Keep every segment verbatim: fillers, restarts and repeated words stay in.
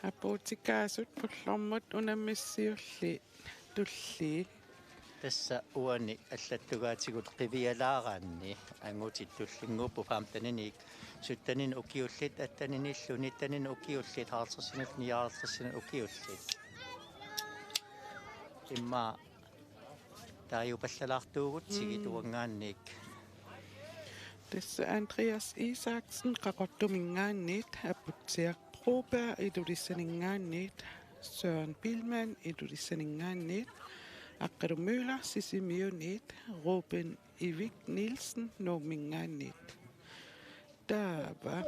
Apuutikaasut ullormut unammissiulli tullii. Tassa uani allattugaatigut qivialaaraanni angutit tullinnguupput femteniniit sytteninit ukiullit, atteninillu nitteninit ukiullit, halvtredsinit nioghalvtredsinit ukiullit. Immaqa taajupallalaartuugutsigit Mm. uanngaanniit. Tassa Andreas Isaksen Qaqortuminngaanniit, Aputsiaq Broberg Ilulissaninngaanniit, Søren Biilmann Ilulissaninngaanniit, Aqqalu Møller Sisimiuniit, Ruben Ivik Nielsen Nuumminngaanniit. Taava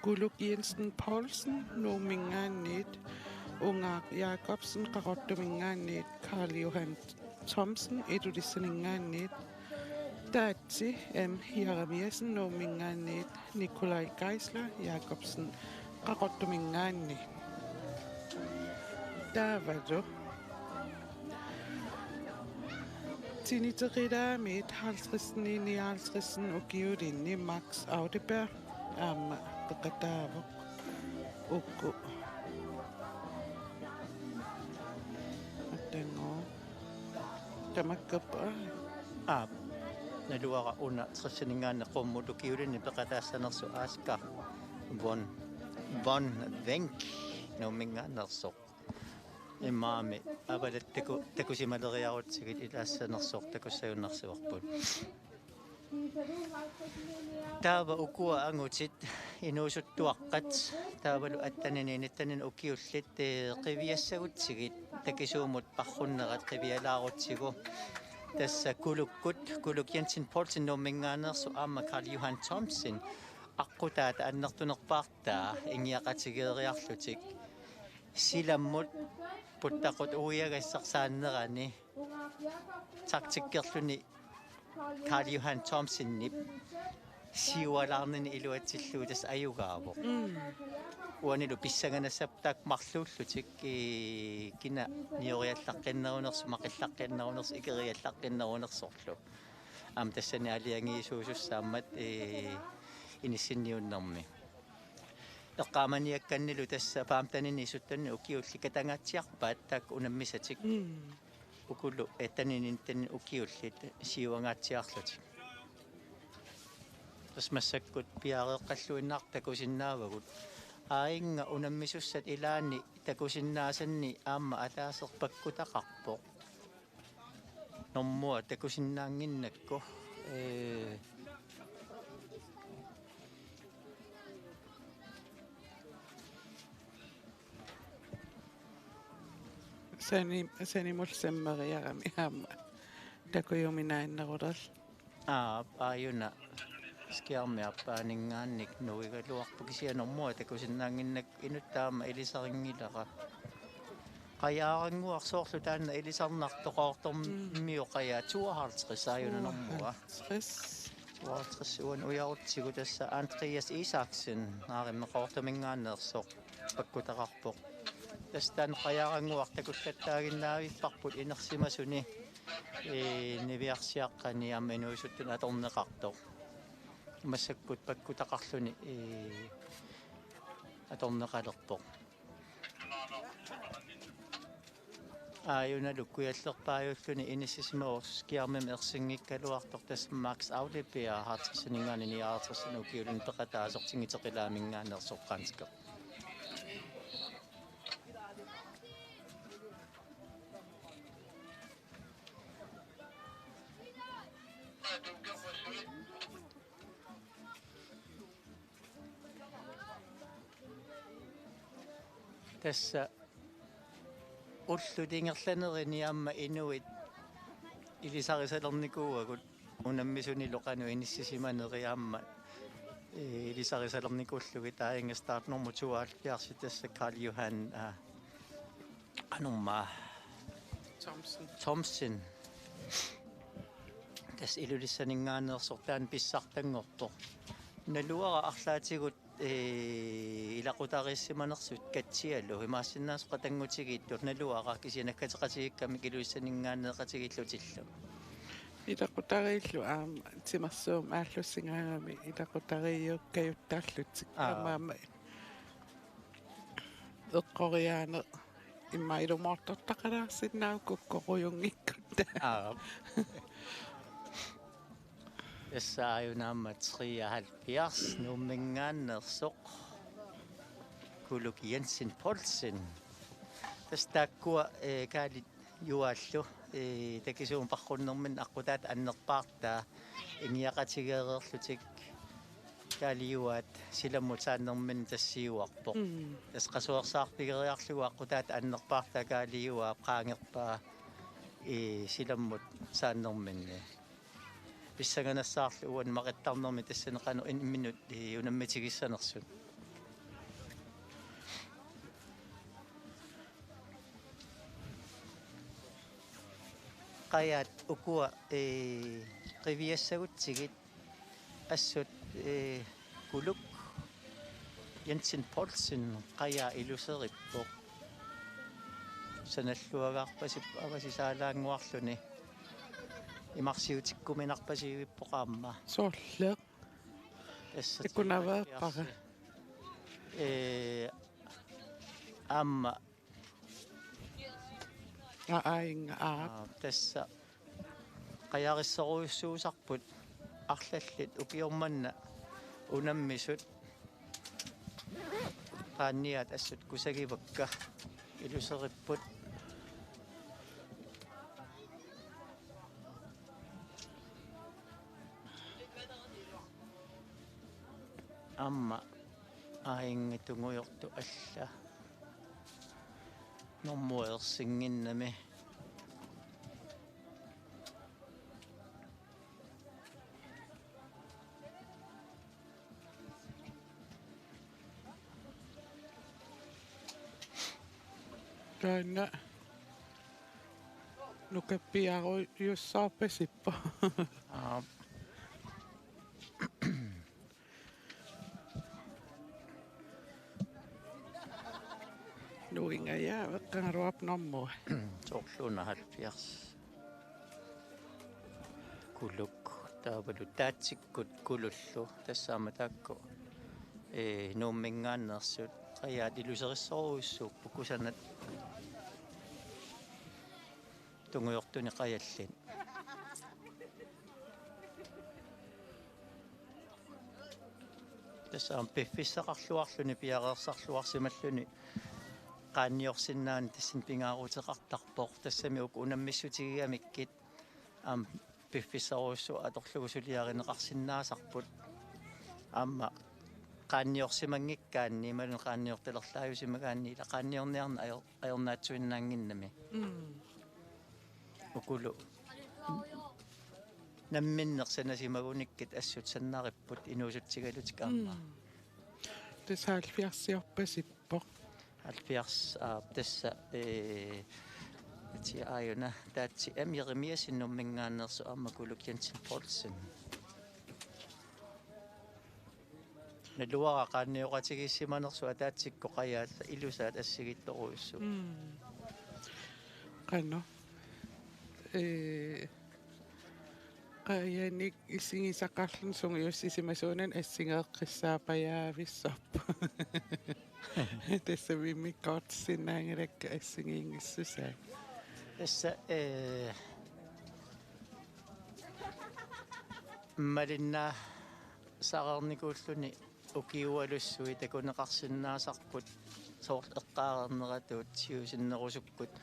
Kuluk Jensen Poulsen Nuumminngaanniit, Ungaaq Jakobsen Qaqortuminngaanniit, Karl Johan Thomsen Ilulissaninngaanniit, Taatsi M Jeremiassen Nuumminngaanniit, Nikolaj Geisler Jakobsen Qaqortuminngaanniit. Taavalu tiniteqilaamiit halvtredsinit nioghalvtredsini ukiulinni Max Audeberg aamma peqataavoq. Uku. Atangoo. Tamakkappa. Aap. Naluara una tressininngaanniit qummut ukiulinni peqataassanersoq Asger von, von Wenck Nuumminngaanneersoq. Imaami avalattaku takusimaleriarutsigit ilaassanersoq takussagunarsivarput. Taava ukua angutit inuusuttuaqqat taavalu atteninit nitteninit ukiullit, ee, qiviassagutsigit takisuumut parrunnerat qivialaarutsigu. Tassa Kulukkut, Kuluk Jensen Poulsen Nuumminngaanneersoq aamma Karl Johan Thomsen aqqutaata annertunerpaartaa ingiaqatigeeriarlutik. Silammut puttaqut uiagassarsaannerani taktikkerluni Karl Johan Thomsenip siualaarnini iluatsillugu tassa ajugaavoq. Mm. Uanilu pissanganassapput taakku marluullutik, ee, kina nioriallaqqinnerunersoq, maqillaqqinnerunersoq, ikeriallaqqinnerunersorlu. Aamma tassani aalajangiisuusussaammat, ee, inissinniunnermi. Eqqaamaniakkannilu tassa femtenini syttenini ukiullit katangaatsiarpaat taakku unammisatik. Mm. Ukulu atteninit nitteninit ukiullit siuangaatsiarlutik. Tassa massakkut piareeqqalluinnartut takusinnaavagut. Aajinnga unammisussat ilaanni takusinnaasanni aamma ataaseq pakkutaqarpoq. Normua takusinnaannginnakku. Ee. Sani-, sanimullu sammeriarami aamma. Takujuminaannerulerlugu. Aap, aajuna skærmi aappaaninngaanniit nuigaluarpoq, kisianni normua takusinnaannginnakku inuttut aamma ilisarinngilara. Qajaarannguaq soorlu taanna ilisarnartoq Qaqortormiut, mm, qajaat tooghalvtreds aajuna normua. Tooghalvtreds. Tooghalvtreds uani ujarutsigu tassa Andreas Isaksen, aarimmi Qaqortuminngaanneersoq, pakkutaqarpoq. Tassa taanna qajaarannguaq takullattaaginnavipparput inersimasuni, ee, niviarsiaqqani aamma inuusuttunut atorneqartoq. Massakkut pakkutaqarluni, ee, atorneqalerpoq. Aajunalu kujallerpaajulluni inissisimavoq skærmimi ersinngikkaluartoq, tassa Max Audeberg halvtredsininngaanniit nioghalvtredsinit ukiulinni peqataasoq tiniteqilaaminngaanneersoq, qanskeq. Tassa ullut ingerlanerini aamma inuit ilisarisalernikuuagut unammisunilu qanoq inissisimaneri aamma, ee, ilisarisalernikuullugit. Aajinnga startnummer tooghalvfjerds tassa Karl Johan, aa, qanormaa? Thomsen. Thomsen. Tassa Ilulissaninngaanneersoq taanna pissartanngorpoq. Naluara arlaatigut, ee, ilaqutariissimanersut Katsialu imaassinnaasoq qatanngutigiittut, naluara kisianni nakkateqatigiikkamik Ilulissaninngaanneeqatigiillutillu. Ilaqutariillu aamma timersuummik aallussigaangami ilaqutariiukkajuttarlutik. Aa. Taamaammat. eqqoriaaneq immaqa ilumoortortaqalaarsinnaavoq kukkorujunngikkuttaaq. Aap. Tassa aajuna aamma treoghalvfjerds Nuumminngaanneersoq Kuluk Jensen Poulsen. Tassa taakkua, eh, Kaali Juaallu, eh, takisuumik paarrunnerminni aqqutaata annerpaartaa ingiaqatigeereerlutik Kaali Juaat silammut saannerminni tassiuarpoq. Mm. Tassa qasuersaarfigeriarlugu aqqutaata annerpaartaa Kaali Juaap qaangerpaa, eh, silammut saannerminni. Pissanganassaarlu uani maqittarnermi tassani qanoq in-, imminut, eh, unammitigissanersut. Qajaat ukua, eh, qiviassagutsigit assut, eh, Kuluk Jensen Poulsen qajaa iluserippoq. Sanalluagaarpasippoq avasisaalaannguarluni. Imarsiutikkuminarpasiuippoq aamma. Soorleq? Tassa ikunaveerpara. Ee, aamma. Aa, aa, inga, aa. Aa, tassa. Qajarissorujussuusarput arlallit ukioq manna unammisut. Qaanniaat assut kusagivakka iluseripput. Aamma aajuna tungujortoq alla. Normu ersinnginnami. Taanna nukappiarujussuarpasippoq. Aap. Nuingaja, qangaruap normu? Soorluuna halvfjerds. Kuluk, taavalu taatsikkut Kulullu, tassa aamma taakku, ee, Nuumminngaanneersut, qajaat iluserissorujussuupput kusanat tungujortunik qajallit. Tassa aamma piffissaqarluarluni piareersarluarsimalluni qaanniorsinnaaneq tassani pingaaruteqartarpoq. Tassami uku unammissutigigamikku aamma piffissarujussuaq atorlugu suliarineqarsinnaasarput. Aamma qaanniorsimanngikkaanni, imaluunniit qaanniortalerlaajusimagaanni, ila qaanniorniarneq ajor-, ajornaatsuinnaannginnami. Mm. Ukulu namminneq sanasimagunikkit assut sannaripput inuusutsigalutik aamma. Mm. Tassa halvfjerdsiorpasippoq. Halvfjerds, aap, tassa, ee, atia aajuna, taatsi M. Jeremiassen Nuumminngaanneersoq aamma Kuluk Jensen Poulsen. Naluara qaannioqatigiissimanersut ataatsikkut qajaat ilusaat assigiittorujussuit. Mm. Qanoq. Ee, qajanik issigisaqarluni sungiussisimasunani assigeeqqissaapajaavissorpoq. Tassami immikkoortissinnaanngilakka assigiinngissusaat. Tassa, ee, malinnaasaqarnikuulluni ukiualussuit takuneqarsinnaasarput soorlu eqqaareerneratut siusinnerusukkut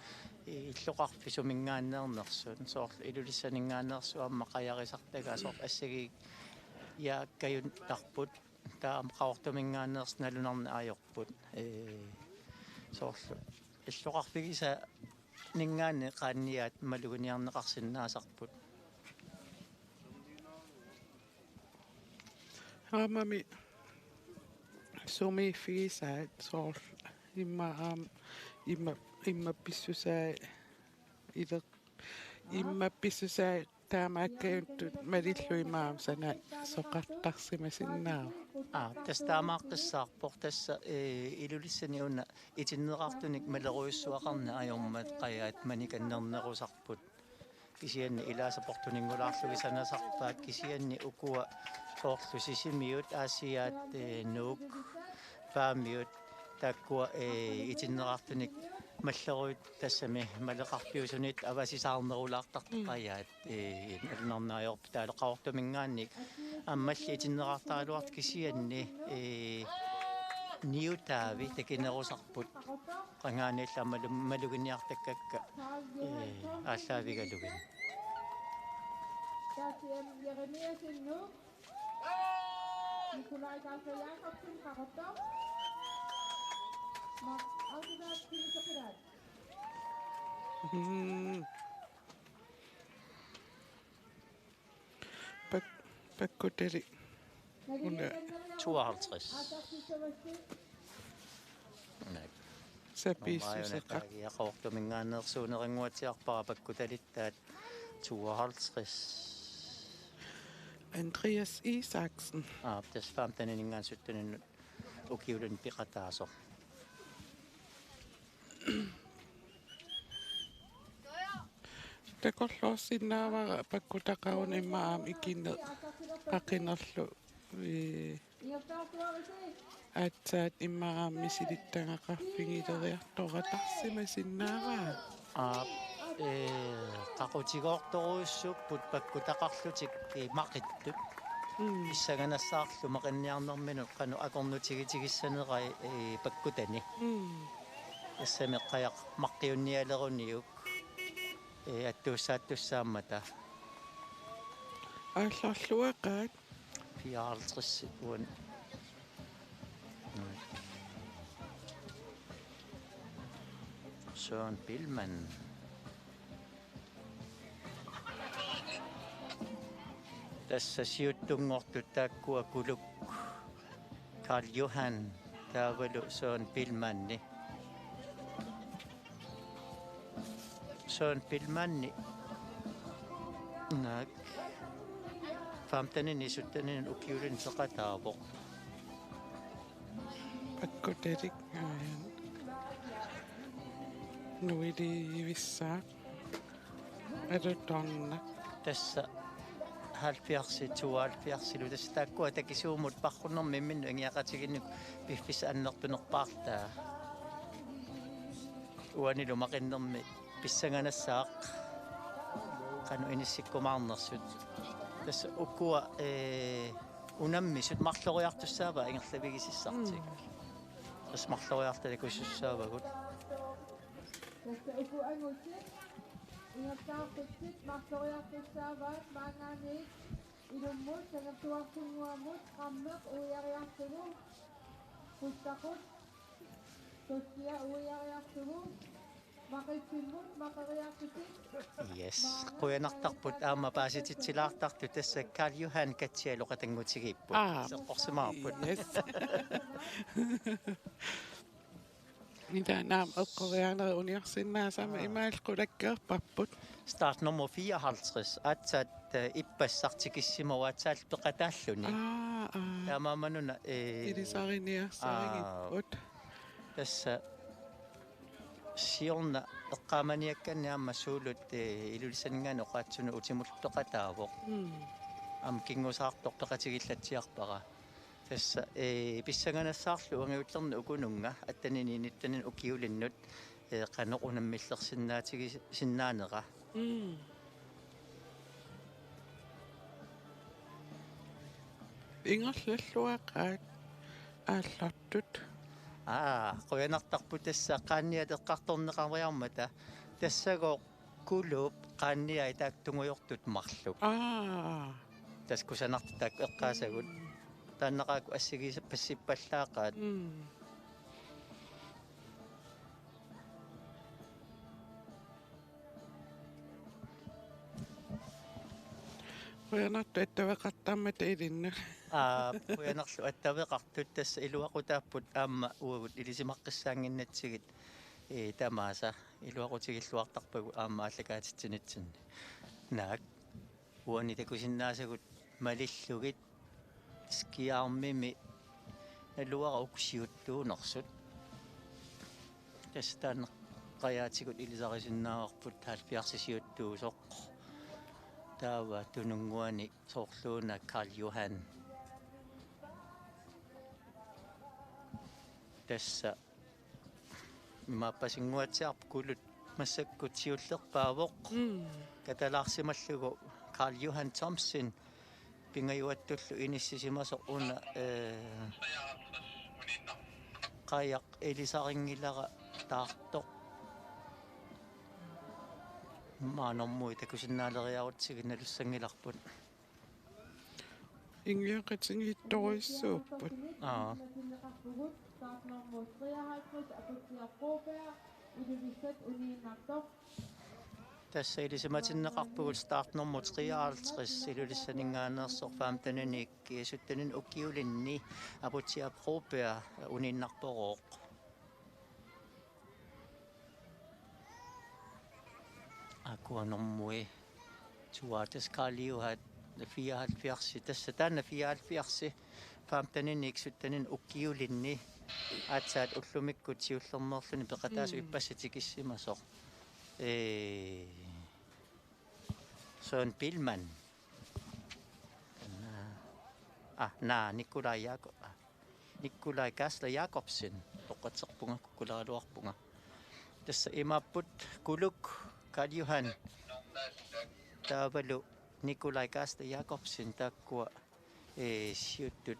illoqarfik suminngaanneernersut soorlu Ilulissaninngaanneersut aamma qajarisartagaat soorlu assagiiaakkajuttarput taava Qaqortuminngaanneersut nalunarneq ajorput, ee, soorlu illoqarfigisaninngaanniit qaanniaat maluginiarneqarsinnaasarput. Aammami sumiiffigisaat soorlu immaqa aamma imma, imma pissusai ileq imma pissusai taamaakkajuttoq malillugit aamma sanasoqartarsimasinnaavoq. Aa, tassa taamaaqqissaarpoq tassa, ee, Ilulissani una itinneqartunik malerujussuaqarneq ajormat qajaat manikannernerusarput. Kisianni ilaasa portuninnguulaarlugit sanasarpaat kisianni ukua soorlu Sisimiut, Aasiaat, ee, Nuuk, Paamiut, Taakkua, ee, itinerartunik malleruit tassami maleqarpiusuniit avasisaarnerulaartartoqajaat, ee, alunarnaajoorput taavalu Qaqortumingaanniit aammalli itinerartaraluartut kisianni, ee, niutaavi takinerusarput qangaaniillu aamma malu-, maluginiartakkakka, ee, aallaavigalugit. Nikolaj Karlsson Jakobsen, Qaqortoq. Mark Alderberg, Kiliseqilaat. Mm. Pak-, pakkutalik. Una. Tooghalvtreds. Nej. Sapiissuseqarpoq. Qaqortumingaanneersuuneq nnguatsiarpara pakkutalittaat. Tooghalvtreds. Andreas Isaksen. Aa, tassa femteninninngaanniit sytteninut ukiulinut peqataasoq. Takorloorsinnaavara pakkutaqaruni immaqa aamma ikinneq qaqinerlu, ee, aatsaat immaqa aamma misilittagaqarfigileriartoratarsimasinnaavara. Aap, ee, qaqutigoortorujussuupput pakkutaqarlutik, ee, maqittut. Mm. Pissanganassaarlu maqinniarnerminut qanoq akornutigitigissanerai, ee, pakkutani. Mm. Tassami qajaq maqqiunnialeruniuk, ee, attuussaattussaammata. Aallarluaqaat. Fireoghalvtreds uani. Søren Billmann. Tassa siuttunngortut taakkua Kuluk, Karl Johan, taavalu Søren Billmanni. Søren Billmanni. Naak. Femteninit sytteninut ukiulinut peqataavoq. Pakkutalik. Nuilivissaaq. Alutornaq. Tassa halvfjerdsit, tooghalvfjerdsilu, tassa taakkua takisuumut parrunnermi imminnut angiaqatigiinnikkut piffissaq annertunerpaartaa. Uanilu maqinnermi pissanganassaaq qanoq inissikkumaarnersut. Tassa ukua, ee, unammisut marloriartussaavaat ingerlavigisissartik. Mm. Tassa marloriartut takusussaavagut. Tassa uku angutit ingerlaartutsit marloriartussaavaat maanngaanniit ilummut Kangerluarsunnguamut Qammeq uiariarlugu, Quttaqut Tutsia uiariarlugu, Maqitsimmut maqeriarlutik. Yes. Qujanartarput aamma paasititsilaartartut, tassa Karl Johan Katsialu qatanngutigiipput. Aa. Seqqorsimavarput. Yes. Ila naamik eqqoriarnerit uniorsinnaasama. Aa. Imaallu qulakkeerparput. Startnummer fireoghalvtreds, aatsaat, eh, ippassaq tikissimavoq aatsaallu peqataalluni. Aa, aa. Taamaammat una, eh, ilisariniarsarigipput. Aa, tassa siorna eqqaamaniakkanni aamma Suulut, eh, Ilulissaninngaanniit oqaatsunut utimullu peqataavoq. Mm. Aamma kingusaartoq peqatigillatsiarpara. Tassa, ee, pissanganassaarlu uangajullernut ukununnga, atteninit nittenit ukiulinnut, ee, qanoq unammillersinnaatigisinnaanera. Mm. Ingerlalluaqaat aallartut. Aa, qujanartarpoq tassa qaanniat eqqartorneqariarmata. Tassagooq Kuluup qaanniai taakku tungujortut marluk. Aa. Tassa kusanartut taakku eqqaasagut. Mm. Taannaqaakkut assigiippasippallaaqaat. Mm. Qujanartoq attaveqartarmata ilinnut. Aa, qujanarlu attaveqartut, tassa iluaqutaapput aamma uagut ilisimaqqissaannginnatsigit, ee, tamaasa. Iluaqutigilluartarpagut aamma aallakaatitsinitsinni. Naak, uani takusinnaasagut malillugit skiarmimi naluara uku siuttuunersut. Tassa taanna qajaatigut ilisarisinnaavarput halvfjerds siuttuusoq. Taava tununnguani soorluuna Karl Johan. Tassa imaappasinguatsiarput Kulut massakkut siullerpaavoq. Mm. Katalaarsimallugu Karl Johan Thomsen pingajuattullu inissisimasoq una, eh, qajaq ilisarinngilara taartoq. Maannermui takusinnaaleriarutsigit nalussanngilarput. Ingiaqatigiittorujussuupput. Aa. Tassa ilisimatinneqarpugut startnummer treoghalvtreds Ilulissaninngaanneersoq femteninik syttenin ukiulinni Aputsiaq Broberg uniinnarporooq. Akua normu tooghalvtreds Karl Johan fireoghalvfjerds, tassa taanna fireoghalvfjerds femteninik syttenin ukiulinni aatsaat ullumikkut siullermeerluni peqataasut Mm. ippassaq tikissimasoq. Ee, Søren Biilmann. Naa. Ah, naa, Nikolaj Jako-, ah, Nikolaj Geisler Jakobsen. Toqqatserpunga, kukkularaluarpunga. Tassa imaapput Kuluk, Karl Johan. Taavalu Nikolaj Geisler Jakobsen taakkua, ee, siuttut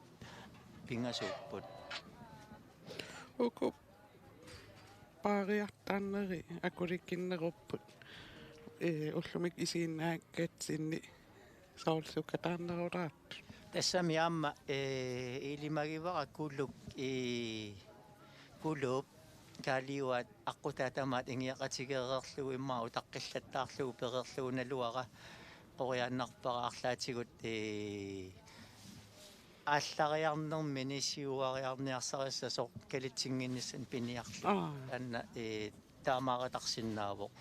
pingasuupput. Uku paariartarneri akulikinnerupput, ee, ullumikkut isiginnaagatsinni soorlu sukkataarnerulaartut. Tassami aamma, ee, ilimagivara Kuluk, ee, Kuluup Karl Johan aqqutaa tamaat ingiaqatigeereerlugu immaqa utaqqillattaarlugu pereerlugu naluara qoriaannarpara arlaatigut, ee, aallariarnermini siuariarniarsarissasoq kalitsinnginnissani piniarlugu. Aa. Taanna, ee, taamaariartarsinnaavoq.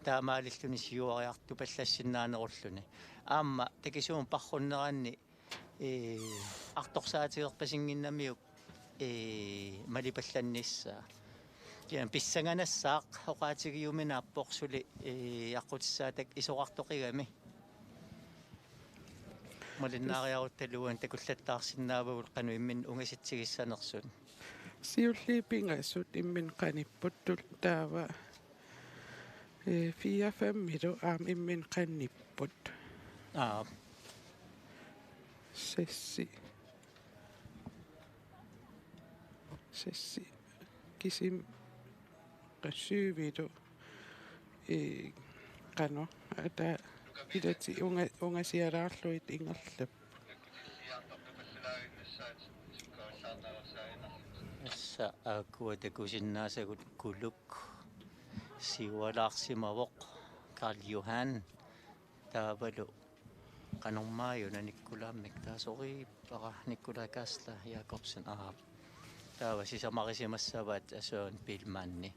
Taamaalilluni siuariartupallassinnaanerulluni. Aamma takisuumik parrunneranni, ee, artorsaatigerpasinnginnamiuk, ee, malipallannissaa. Kian pissanganassaaq oqaatigiuminaappoq suli, ee, aqqutissaata isorartoqigami. Malinnaariaruttaluan takullattaarsinnaavagut qanoq imminut ungasitsigissanersut. Siulliit pingasut imminut qanipput taava, ee, fire fem-ilu aamma imminut qanipput. Aa. Sessi. Sessi. Kisim Qassuuvilu, ee, qanoq, ata, ilati unga-, ungasialaarlugit ingerlap. Tassa aakkua takusinnaasagut Kuluk siualaarsimavoq Karl Johan taavalu qanormaajuna Nikolaammik taasoriippara Nikolaj Geisler Jakobsen aap. Taava sisamarisimassavaat Søren Biilmanni.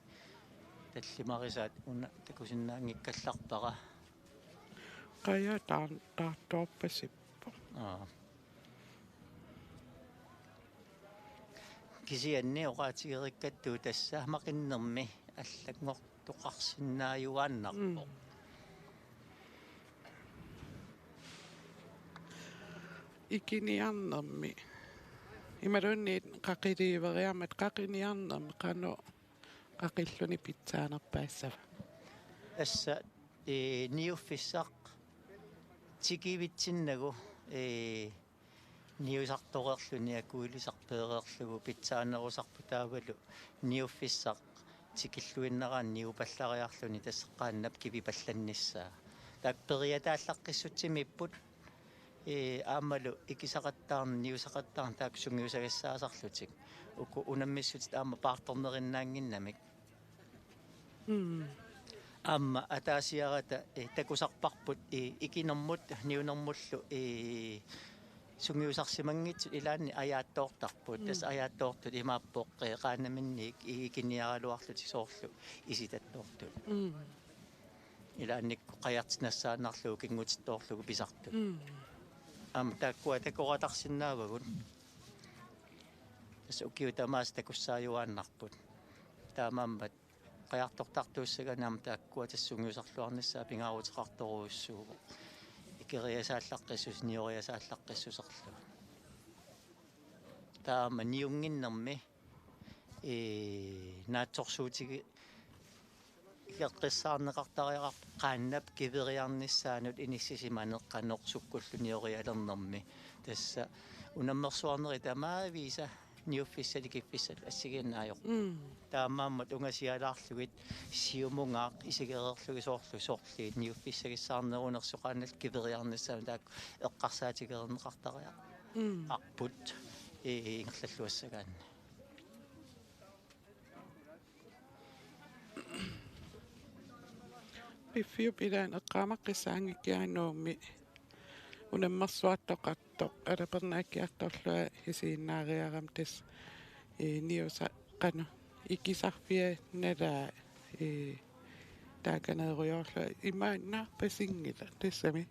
Tallimarisaat una takusinnaanngikkallarpara. Qaja taan-, taartoorpasippoq. Aa. Kisianni oqaatigereerakku tassa maqinnermi allanngortoqarsinnaajuaannarpoq. Mm. Ikiniarnermi. Imaluunniit qaqiliiveriarmat qaqiniarnermi qanoq qaqilluni pitsaanerpaassava? Tassa, ee, niuffissaq tikivitsinnagu, ee, niusartoreerluni akuilisartoreerlugu pitsaanerusarpoq taavalu niuffissaq tikilluinnaraanni niupallariarluni tassa qaannap kivipallannissaa. Taakku periataallaqqissutsimiipput, ee, aammalu ikisaqattaarneq, niusaqattaarneq taakku sungiusagassaasarlutik. Uku unammissutit aamma paartornerinnaannginnamik. Mm. Aamma ataasiarata, eh, takusarparput, eh, ikinermut niunermullu, eh, sungiusarsimanngitsut ilaanni ajaattoortarput. Mm. Tassa ajaattoortut imaappoq, eh, qaannaminniit i-, ikiniaraluarlutik soorlu isitattoortut. Mm. Ilaannikkut qajartinassaannarlugu kinngutittoorlugu pisartut. Mm. Aamma taakkua takoratarsinnaavagut. Tassa ukiut tamaasa takussaajuaannarput. Taamaammat qajartortartuussagaanni aamma taakkua tassa sungiusarluarnissaa pingaaruteqartorujussuuvoq. Ikeriasaallaqqissuseq, nioriasaallaqqissuserlu. Taama niunnginnermi ee, naatsorsuutigi-, igeqqissaarneqartariaqarpoq qaannap kiveriarnissaanut inissisimaneq qanoq sukkulluniorialernermi. Tassa unammersuarneri tamaavisa niuffissat ikiffissat assigiinnaajoq. Mm. Taamaammat ungasialaarlugit siumungaaq isigereerlugit soorlu sorliit niuffissagissaarnerunersoq qaannap kiveriarnissaanut taakku eqqarsaatigereerneqartariaqarput. Mm. Arput i-, ingerlalluassagaanni. Piffiup ilaanni eqqaamaqqissaanngikkiga Nuummi unammersuartoqartoq alapernaakkiartorlunga isiginnaariarami tassa, ee, niusa qanoq ikisarfia nalaa, ee, taakaneerujoorlunga imaannaarpasinngilaq tassami.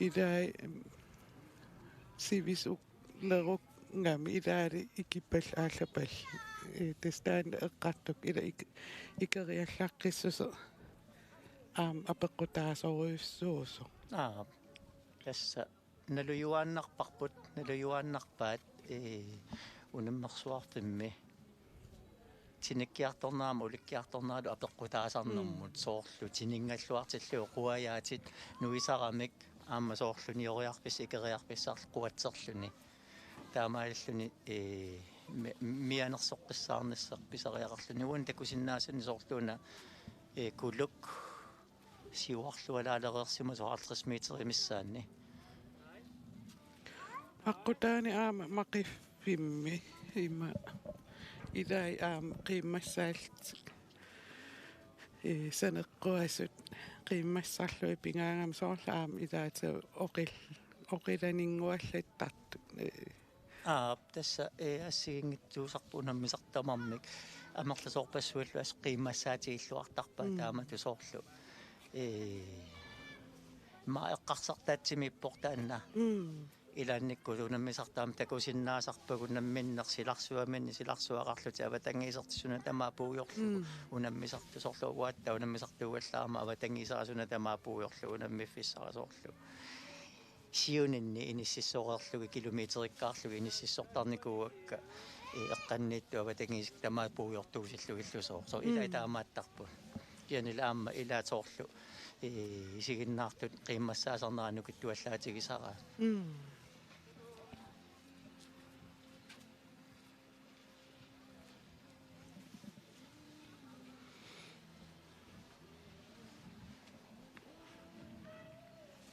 Ilai, mm, sivisuk leruk ngami ilaali ikipallu aallapallu. Ee, tassa taanna eqqartut ila ik-, ikeriallaqqissuseq aamma apeqqutaasorujussuusoq. Aap. Tassa nalujuaannarparput, nalujuaannarpaat, ee, unammersuarfimmi. Tinikkiartornerama ulikkiartorneralu apeqqutaasarnermut. Mm. Soorlu tininngalluartillugu quajaatit nuisaramik aamma soorlu nioriarfissaq ikeriarfissarlu quatserluni. Taamaalilluni, ee, mi-, mianersoqqissaarnissaq pisariaqarluni. Uani takusinnaasani soorlu una, ee, Kuluk siuarlualaalereersimasoq halvtreds meterit missaanni. Aqqutaani aamma Maqiffimmi ima ilai aamma qiimmassaallutik. Ee, saneqquasut qiimmassarlugit pigaagami soorlu aamma ilaatigut oqil-, oqilaninnguallattartut. Ee. Aap, tassa, ee, assigiinngitsuusarput unammisartut tamarmik amerlasoorpassuillu assut qiimmassaatigilluartarpaat. Mm. Taamatut soorlu, ee, ima eqqarsartaatsimiippoq taanna. Mm. Ilaannikkut unammisartut aamma takusinnaasarpagut namminneq silarsuaminnik silarsuaqarlutik avatangiisertik suna tamaat puigorlugu. Mm. Unammisartut soorlu uatta unammisartuugallarama avatangiisera suna tamaat puigorlugu unammiffissara soorlu siuninni inississoreerlugit kilometerikkaarlugit inississortarnikuuakka, ee, eqqanniittut avatangiisit tamaat puigortuusillugillu soorlu. Soorlu ilai. Mm. Taamaattarput. Kisiannili aamma ilaat soorlu, ee, isiginnaartut qiimmassaasarnerat nukittuallaatigisaraat. Mm.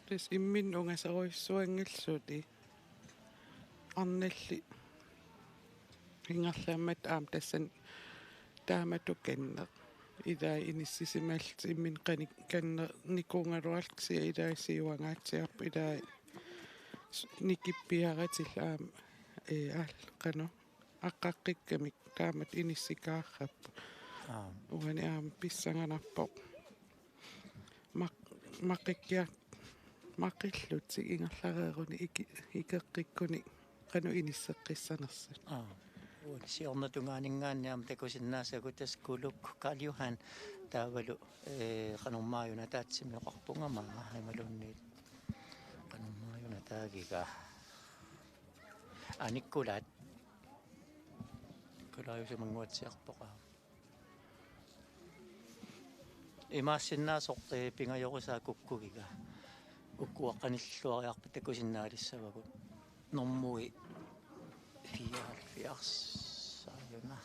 Tassa imminut ungaserujussuanngillat suli. Arnalli ingerlaammat aamma tassani taamatut kanneq. Ilai inissisimallutik imminut qani-, kanneq nikuugaluarlutik kisianni ilai siuangaatsiarput ilai s-, nikippiaratillu aamma, ee, aal-, qanoq. Aqqaqqikkamik taamatut inissikaarput. Aap. Uani aamma pissanganarpoq. Maq-, maqikkiar-, maqillutik ingerlareeruni iki-, ikeqqikkunik qanoq inisseqqissanersut. Aap. Uani siornatungaaninngaanniit aamma takusinnaasagut tassa Kuluk Karl Johan taavalu, ee, qanormaajuna taatsimioqarpunga aamma imaluunniit qanormaajuna taagiga. Anikkulaat. Kulaajusimannguatsiarpoq aamma. Imaassinnaasoq, ee, pingajorisaa kukkugiga. Ukua qanilluariarput takusinnaalissavagut. Normui fireoghalvfjerds aajuna.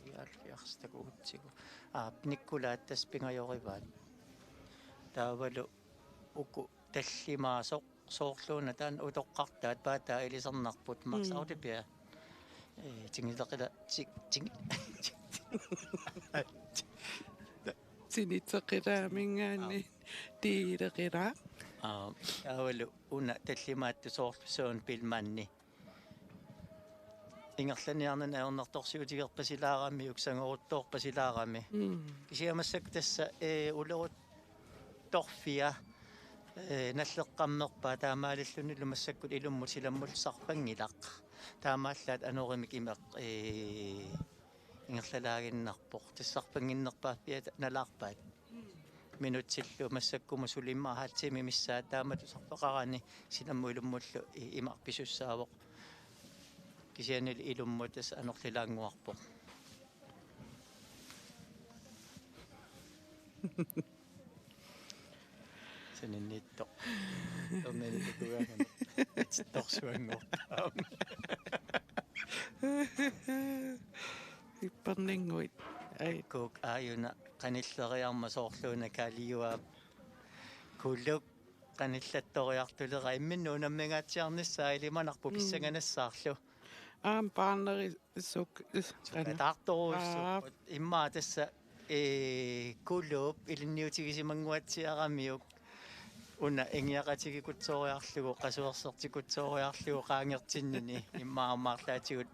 Fireoghalvfjerds takugutsigu. Aap, Nikkulaat tassa pingajorivaat. Taavalu uku tallimaasoq soorluuna taanna utoqqartaat paataa ilisarnarput. Mm. Max Audibia. Ee, tingileqila-, ti-, tingi-, tinitseqilaamingaanni. Aap. Tiileqila. Aap, taavalu una tallimaattut soorlu Søren Billmanni. Ingerlaniarnani ajornartorsiutigerpasilaarami, uksangoruttoorpasilaarami. Mm. Kisianni massakkut tassa, ee, uleruttorfia, ee, nalleqqammerpaa taamaalillunilu massakkut ilummut silammullu sarpanngilaq. Taamaallaat anorimik imeq, ee, ingerlalaaginnarpoq. Tassa sarpannginnerpaaffia nalaarpaat. Minutsillu massakkumut sulimma halv time missaat taamatut sarfaqarani silammut ilummullu i-, imeq pisussaavoq. Kisianni ilummut tassa anorlilaannguarpoq. Saninniittoq. Tornani tukugaanganaq. Itittorsuanngortaam. Ipperninnguit. Ai. Kuuk aajuna qanilleriarmat soorluuna Kaaliuaap Kuluk qanillattoriartulera imminnut unammingaatsiarnissaa ilimanarpoq. Mm. Pissanganassaarlu. Aamma paarneri suk-, is-, qana. Sukataartorujussuupput. Aap. Immaqa tassa, ee, Kuluup ilinniutigisimanguatsiaramiuk. Una ingiaqatigiikutsooriarlugu, qasuersertikutsooriarlugu qaangertinnini. Immaqa aamma arlaatigut,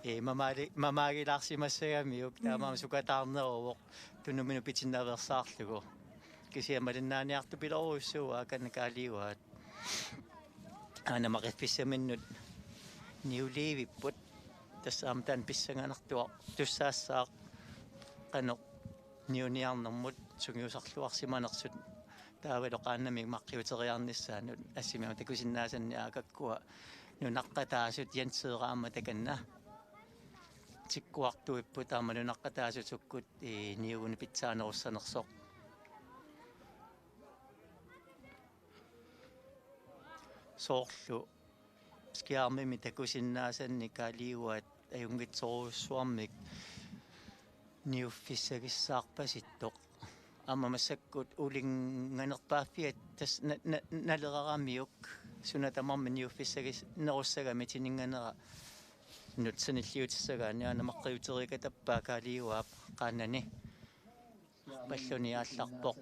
ee, mamaali-, mamaagilaarsimassagamiuk. Mm. Taamaammat sukataarneruvoq. Tunuminut pitinnaveersaarlugu. Kisianni malinnaaniartupilorujussuuvoq aakana Kaaliuaat. Aana maqiffissaminnut niuliivipput. Tassa aamma taanna pissanganartuartussaassaaq qanoq niuniarnermut sungiusarluarsimanersut. Taavalu qaannamik maqqiuteriarnissaanut assimi aamma takusinnaasanni aakakkua nunaqqataasut Jenseera aamma takanna. Tikkuartuipput aamma nunaqqataasut sukkut, ee, niugunut pitsaanerussanersoq. Soorlu skærmimi takusinnaasanni Kaaliuaat ajunngitsorujussuarmik niuffissagissaarpasittoq. Aamma massakkut ulinnganerpaaffiat tassa na-, na-, naleraramiuk suna tamarmi niuffissagis-, nerussagami tininnganera nutsanilliutissagaanni aana maqqiuteriikatappaa Kaaliuaap qaannani. Palluni aallarpoq.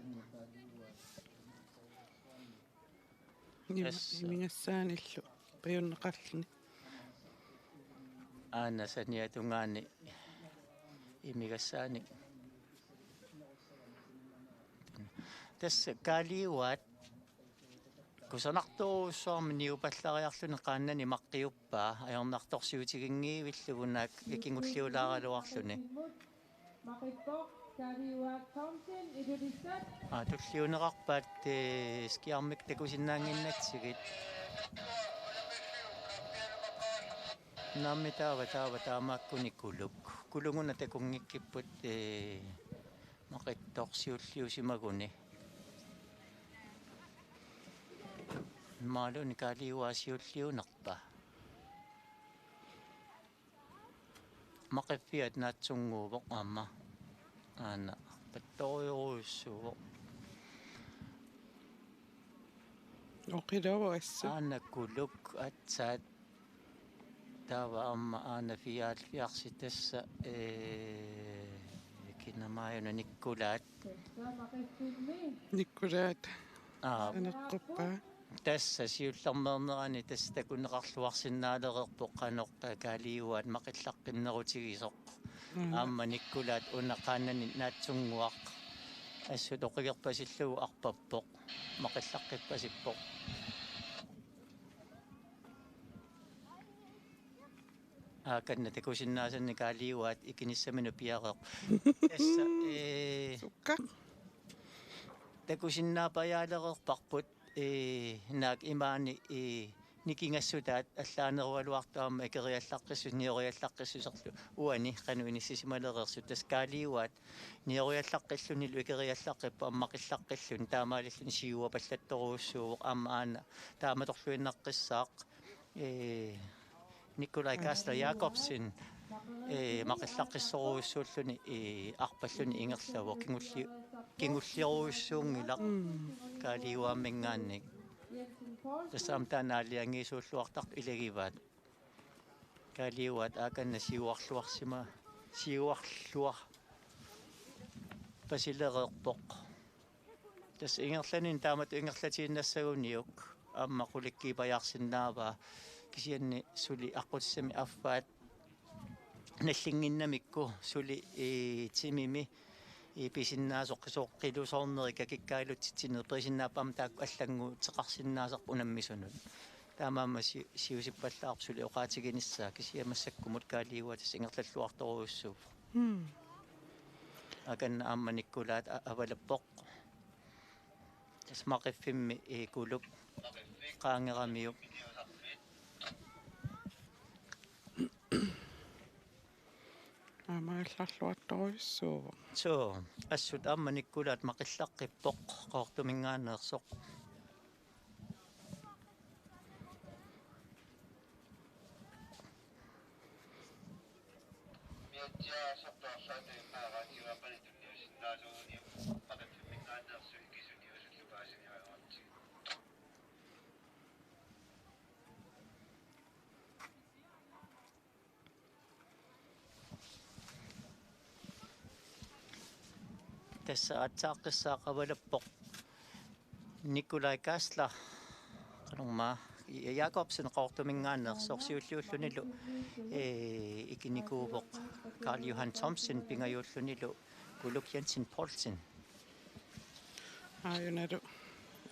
Ima-, tassa. Imigassaanillu pajunneqarluni. Aana saniatungaani imigassaanik. Tassa Kaaliuaat kusanartorujussuarmik niupallariarluni qaannani maqqiuppaa ajornartorsiutiginngivillugu naak ikingulliulaaraluarluni. Aa, tulliunerarpaat, ee, skærmik takusinnaannginnatsigit. Naammi taava, taava, taamaakkuni Kuluk. Kuluk una takunngikkipput, ee, maqittoq siulliusimaguni. Imaluunniit Kaaliuaat siulliunerpa? Maqiffiat naatsunnguuvoq aamma. Aana arpattorujorujussuuvoq. Oqilaavoq assut. Aana Kuluk aatsaat. Taava aamma aana fiaal fiarsi tassa, ee, kinamaajuna Nikkulaat. Nikkulaat. Aa. Saneqquppaa. Tassa siullermeernerani tassa takuneqarluarsinnaalereerpoq qanoq Kaaliuaat maqillaqqinnerutigisoq. Mm. Aamma Nikkulaat una qaannani naatsunnguaq. Assut oqigerpasillugu arpappoq. Maqillaqqippasippoq. Aakanna takusinnaasanni Kaaliuaat ikinissaminut piareerpoq. Tassa, ee, sukka. Takusinnaapajaalereerparput, ee, naak imaani, ee, nikingassutaat allaanerugaluartut aamma ikeriallaqqissuseq, nioriallaqqissuserlu uani qanoq inissisimalereersut. Tassa Kaaliuaat nioriallaqqillunilu ikeriallaqqippoq aamma maqillaqqilluni taamaalilluni siuapallattorujussuuvoq aamma aana taamatorluinnaqqissaaq. Ee, Nikolaj Kastler Jakobsen, ee, maqillaqqissorujussuulluni, ee, arpalluni ingerlavoq kingulli-, kingulliorujussuunngilaq. Mm. Kaaliuaamminngaanniit. Tassa aamma taanna aalajangiisuulluartartut ilagivaat. Kaaliuaat aakanna siuarluarsima-, siuarluarpasilereerpoq. Tassa ingerlanerani taamatut ingerlatiinnassaguniuk aamma qulikkiipajaarsinnaavaa kisianni suli aqqutissami affaat nallinnginnamikku suli, ee, timimi, ee, pisinnaasoq soqqilusoorneri kakikkaalutsitsineq pisinnaapput aamma taakku allannguuteqarsinnaasarput unammisunut. Taamaammat si-, siusippallaarpoq suli oqaatiginissaa kisianni massakkumut Kaaliuaat tassa ingerlalluartorujussuuvoq. Hmm. Aakanna aamma Nikkulaat a-, avalappoq. Tassa maqiffimmi, ee, Kuluk qaangeramiuk. Arluartorujussuuvoq. Suu, assut aamma Nikkulaat maqillaqqippoq Qaqortuminngaanneersoq. Tassa aatsaaqqissaaq avalappoq Nikolaj Kasla, qanormaa, Jakobsen Qaqortuminngaanneersoq, siulliullunilu, ee, ikinikuuvoq Karl Johan Thomsen, pingajuullunilu Kuluk Jensen Poulsen. Aajunalu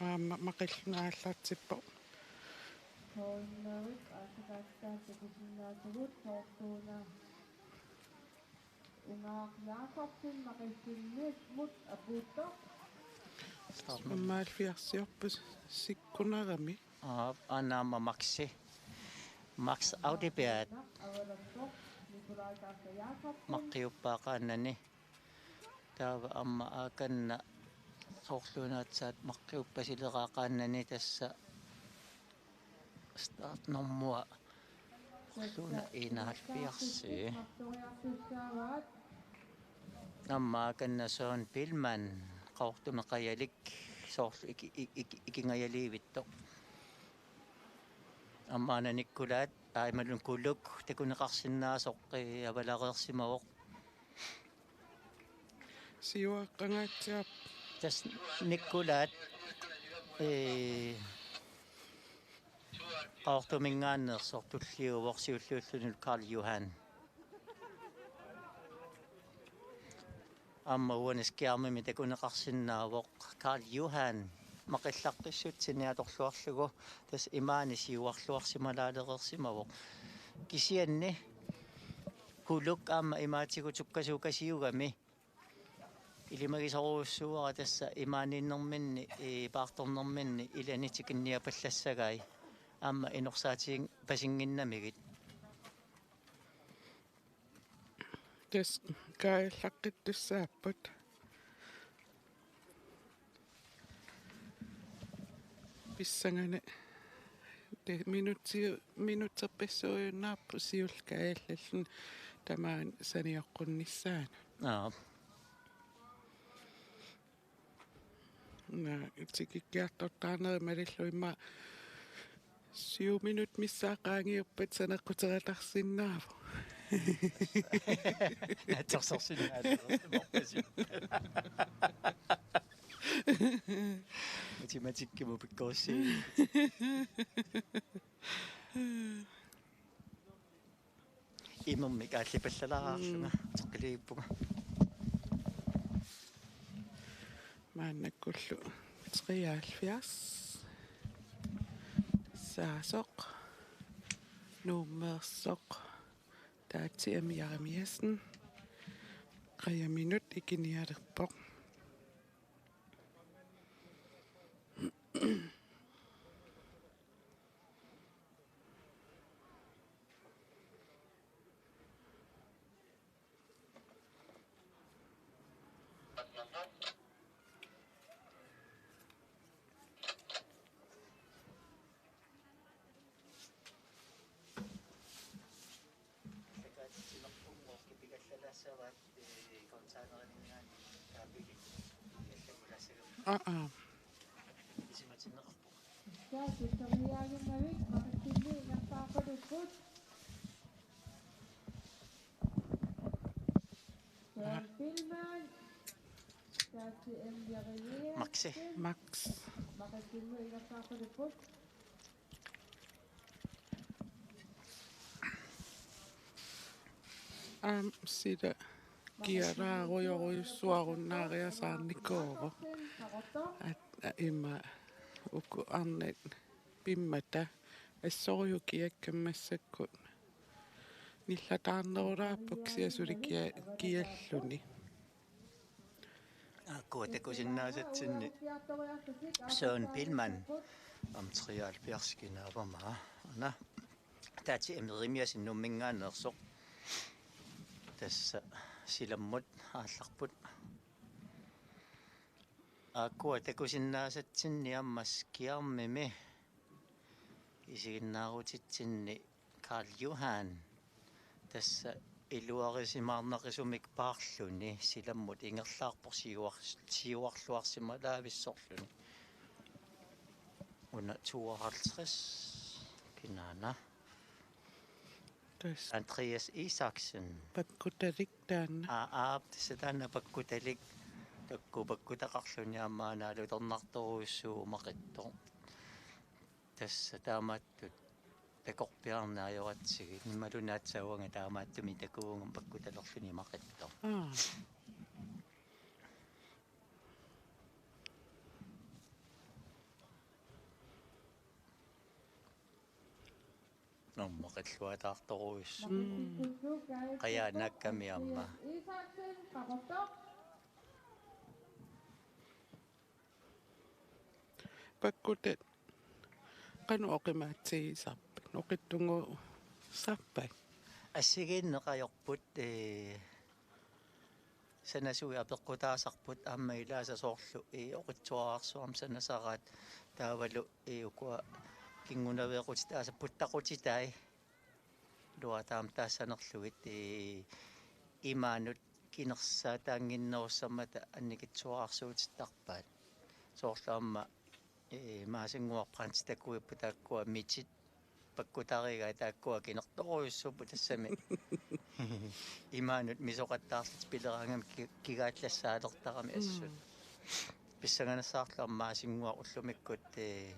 aamma maqilluni aallartippoq. Soorunami aatsaaqqissaaq takusinnaasugut soorluuna Imaaq Jakobsen maqissinnimmut apuuttoq. Start nummer. Femoghalvfjerdsiorput sikkunerami. Aap, aana aamma Maxi. Max Audeberg. Avalassoq Nikolaj Kasla Jakobsen. Maqqiuppaa qaannani. Taava aamma aakanna soorluuna aatsaat maqqiuppasileraa qaannani, tassa start nummer soorluuna enoghalvfjerds. Aamma aakanna Søren Billmann, Qaqortumi qajalik, soorlu iki-, iki-, iki-, ikingajaliivittoq. Aamma aana Nikkulaat, aa, imaluunniit Kuluk, takuneqarsinnaasoq, ee, avalareersimavoq. Siuaqqangaatsiarpoq. Tassa Nikkulaat, ee, Qaqortuminngaanneersoq tulliuvoq, siulliullunilu Karl Johan. Aamma uani skærmimi takuneqarsinnaavoq Karl Johan. Maqillaqqissutsini atorluarlugu tassa imaani siuarluarsimalaalereersimavoq. Kisianni Kuluk aamma imaatigut sukkasuukasiugami. Ilimagisorujussuuara tassa imaaniinnerminni, ee, paartornerminni ilani tikinniapallassagai aamma inorsaatigipasinnginnamigit. Tassa kaajallaqqittussaapput. Pissanganaq. Te-, minutsi-, minutserpassuujunnaarput siulleq kaajallalluni tamaani sanioqqunnissaanut. Aap. Naa, tikikkiartortaarneri malillugit immaqa syv minut missaat qaangiuppat saneqquteqattaarsinnaavoq. Naatsorsorsinnaalereersimavasi. Matematikkimut pikkorissii. Imermik aallipallalaarlunga. Mm. Toqqiliippunga. Maannakkullu treoghalvfjerds. Saasoq. Nuummeersoq. Taatsi M. Jeremiassen. Qajaminut ikinialerpoq. Aa. Maxi. Max. Aamma sila kialaarujorujussuarunnaariasaarnikuuvoq. At-, a-, ima uku arnat pimmata assorujuk kiakkami massakkut. Nillataarnerulaarpoq kisianni suli kia-, kialluni. Aakkua takusinnaasatsinni Søren Billmann, aamma treoghalvfjerds kinaavama. Aana. Taatsi M. Jeremiassen Nuumminngaanneersoq. Tassa silammut aallarput. Aakkua takusinnaasatsinni aamma skærmimi isiginnaarutitsinni Karl Johan. Tassa iluarisimaarnaqisumik paarluni silammut ingerlaarpoq siuar-, siuarluarsimalaavissorluni. Una tooghalvtreds. Kinaana? Tassa Andreas Isaksen. Pakkutalik taanna. Aa, aap, tassa taanna pakkutalik. Takuuk pakkutaqarluni aamma aana alutornartorujussuuvoq maqittoq. Tassa taamaattut takorpiarneq ajoratsigit. Imaluunniit aatsaat uanga taamaattumik takuugama pakkutalerluni maqittoq. Aa. Aamma qilluataartorujussuuvoq. Mm. Qajaannaakkami aamma. Pakkutat qanoq oqimaatsigisarpat? Oqitsunnguussappat? Assigiinneq ajorput, ee, sanasuit apeqqutaasarput aamma ilaasa soorlu, ee, oqitsuararsuarmik sanasaraat taavalu, ee, ukua kingunaveeqqutitaasa puttaqutitai. Iluaataamik taassanerlugit, ee, imaanut kinersaataannginnerussammata annikitsuararsuutittarpaat. Soorlu aamma, ee, Maasinnguaq Brandti takuipput taakkua mitit pakkutarigai taakkua kinertorujussuupput tassami. Imaanut misoqattaarlutik pileraangamik ki-, kigaallassaalertarami assut. Mm. Pissanganassaarlugu aamma Maasinnguaq ullumikkut, ee,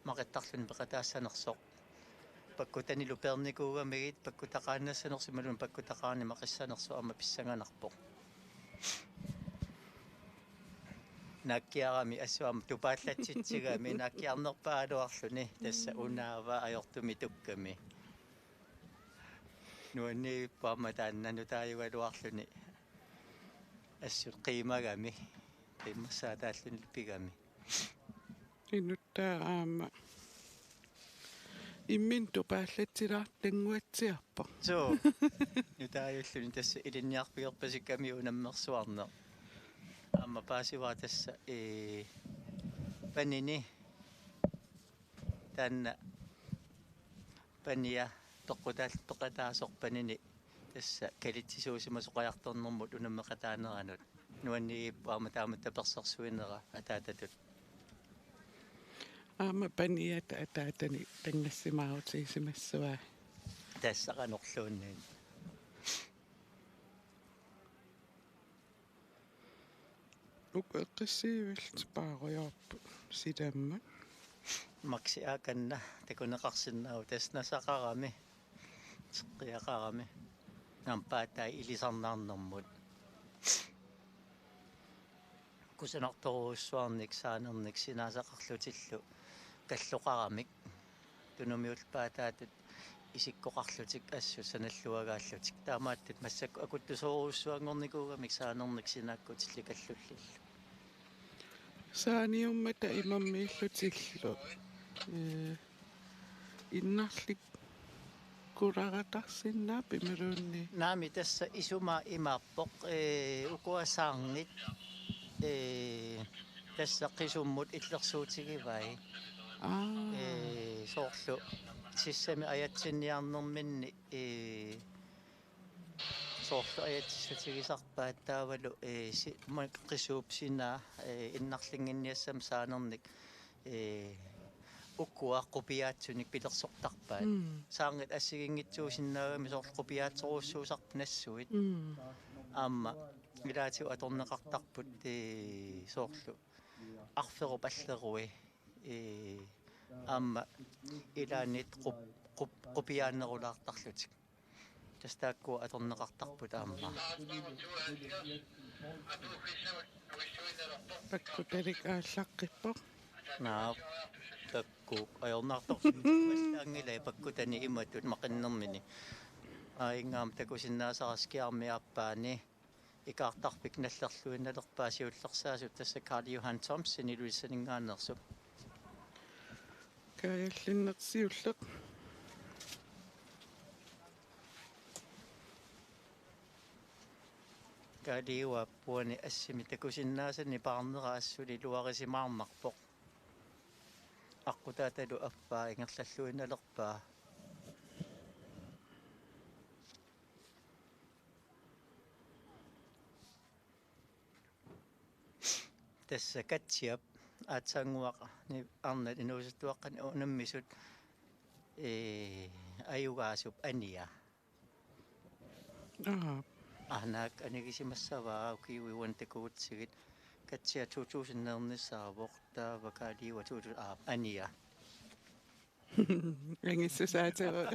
maqittarluni peqataassanersoq. Pakkutanilu peernikuugamigit pakkutaqaannassanersoq imaluunniit pakkutaqaani maqissanersoq aamma pissanganarpoq. Naakkiarami assut aamma tupaallatsitsigami naakkiarnerpaaluarluni tassa unaava ajortumik tukkami. Nuanniippoq aamma taanna nutaajugaluarluni assut qiimagami, qiimmassaataalluni pigami. Inuttaa aamma imminut tupaallatsilaartannguatsiarpoq. Suu. Nutaajulluni tassa ilinniarfigerpasikkami unammersuarneq. Aamma paasivara tassa, ee, panini. Taanna pania peqqutaal-, peqataasoq panini tassa kalitsisuusimasoq qajartornermut unammeqataaneranut. Nuanniippoq aamma taamatut tapersersuinera ataatatut. Aamma paniata ataatani tanngassimaarutigisimasuai. Tassa qanorluunniit. Uku eqqissiivillutik paarujoorput silammut. Maxi Akanna takuneqarsinnaavoq tassa nasaqarami. Seqqiaqarami. Nampaatai ilisarnaarnermut. Kusanartorujussuarnik saanernik sinaasaqarlutillu kalloqaramik. Tunumiullutik paataatut isikkoqarlutik assut sanalluagaallutik. Taamaattut massakkut akuttusoorujussuanngornikuugamik saanernik sinaakkutillu kallullillu. Saaniummata imammiillutillu. Ee, innarlikkularatarsinnaappat imaluunniit? Naamik, tassa isumaa imaappoq, ee, ukua saarngit, ee, tassa qisummut illersuutigivai. Aa. Ee, soorlu sissami ajatsinniarnerminni, ee, soorlu ajatsissutigisarpaat taavalu, ee, si-, ma-, qisuup sinaa, ee, innarlinnginniassammat saanernik, ee, ukua qupiaatsunik pilersortarpaat. Mm. Saarngit assigiinngitsuusinnaagamik soorlu qupiaatsorujussuusarput nassuit. Mm. Aamma ilaatigut atorneqartarput, ee, soorlu arferup allerui, ee, aamma ilaanniit qup-, qup-, qupiaannerulaartarlutik. Tassa taakkua atorneqartarput aamma. Pakkutalik aallaqqippoq. Naap, takuuk ajornartorsiorpallaanngilai pakkutani imatut maqinnermini. Aa, ingammik takusinnaasara skærmi aappaani. Ikaartarfik nallerluinnalerpaa siullersaasut tassa Karl Johan Thomsen Ilulissaninngaanneersoq. Kaajallinneq siulleq. Kaaliuaap uani assimi takusinnaasanni paarnera assut iluarisimaarnarpoq. Aqqutaatalu appaa ingerlalluinnalerpaa. Tassa Katsiap aatsaannguaq ni-, arnat inuusuttuaqqani unammisut, ee, ajugaasup ania. Aap. Aa, naak anigisimassavaa ukiuiuan takugutsigit. Katsia to tusind nernissaavoq, taava Kaaliua to tusind, aap, ania. Angissusaatigut.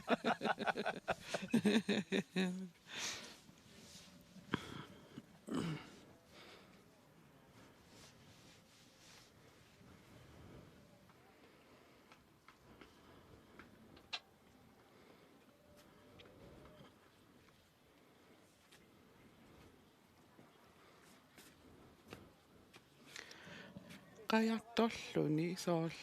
Qajartorluni soorlu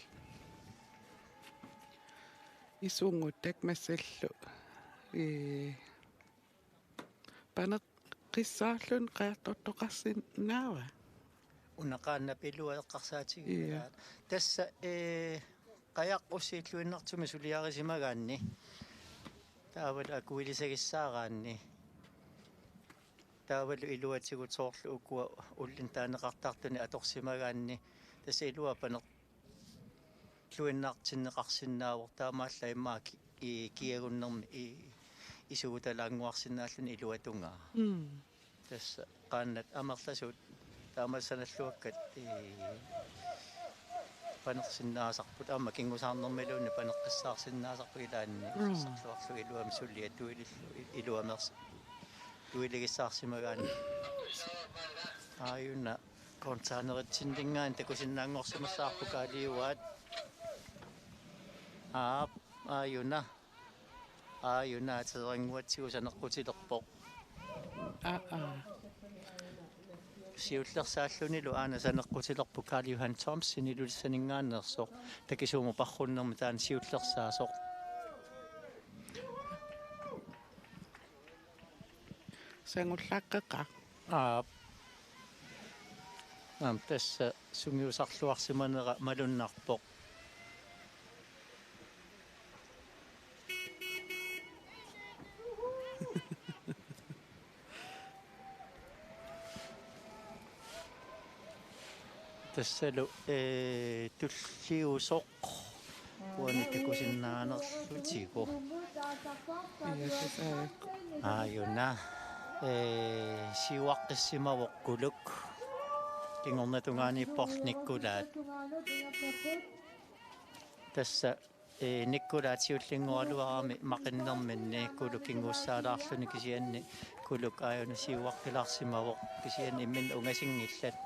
isugut takmassallu. Ee, paneqqissaarluni qajartortoqarsinnaava? Una qaannap ilua eqqarsaatigilaat. Ia. Tassa, ee, qajaqqussi illuinnartumik suliarisimagaanni. Taavalu akuilisagissaaraanni. Taavalu iluatigut soorlu ukua ulloq taaneqartartuni atorsimagaanni. Tassa ilua paneq- -luinnartinneqarsinnaavoq, taamaallaat immaqa ki-, i-, kiagunnermi i-, isugutalaannguarsinnaalluni iluatungaa. Mm. Tassa qaannat amerlasuut taamaassanalluakkat, i-, panersinnaasarput, aamma kingusaarnermiluunniit paneqqissaarsinnaasarput ilaanni. Mm. Sassarluarlugu iluamik suliat tuilillu, i-, iluameers-, tuiligissaarsimagaanni. Aajuna. Containeritsinninngaanniit takusinnaanngorsimassavarput Kaaliuaat. Aap, aajuna. Aajuna atereernguatsigu saneqqutilerpoq. Aa, aa. Siullersaallunilu aana saneqqutilerpoq Karl Johan Thomsen Ilulissaninngaanneersoq. Takisuumut parrunnermik taanna siullersaasoq. Sangullaqqeqaaq. Aap. Aamma tassa sungiusarluarsimanera malunnarpoq. Tassalu, ee, tulliusoq uani takusinnaanerlutigu. Ia, tassa. Aajuna, ee, siuaqqissimavoq Kuluk. Kingornatungaaniippoq Nikkulaat. Tassa Ee, Nikkulaat siullinngoraluarami maqinnerminni Kuluk kinguussaalaarluni, kisianni Kuluk aajuna siuaqqilaarsimavoq, kisianni imminut ungasinngillat.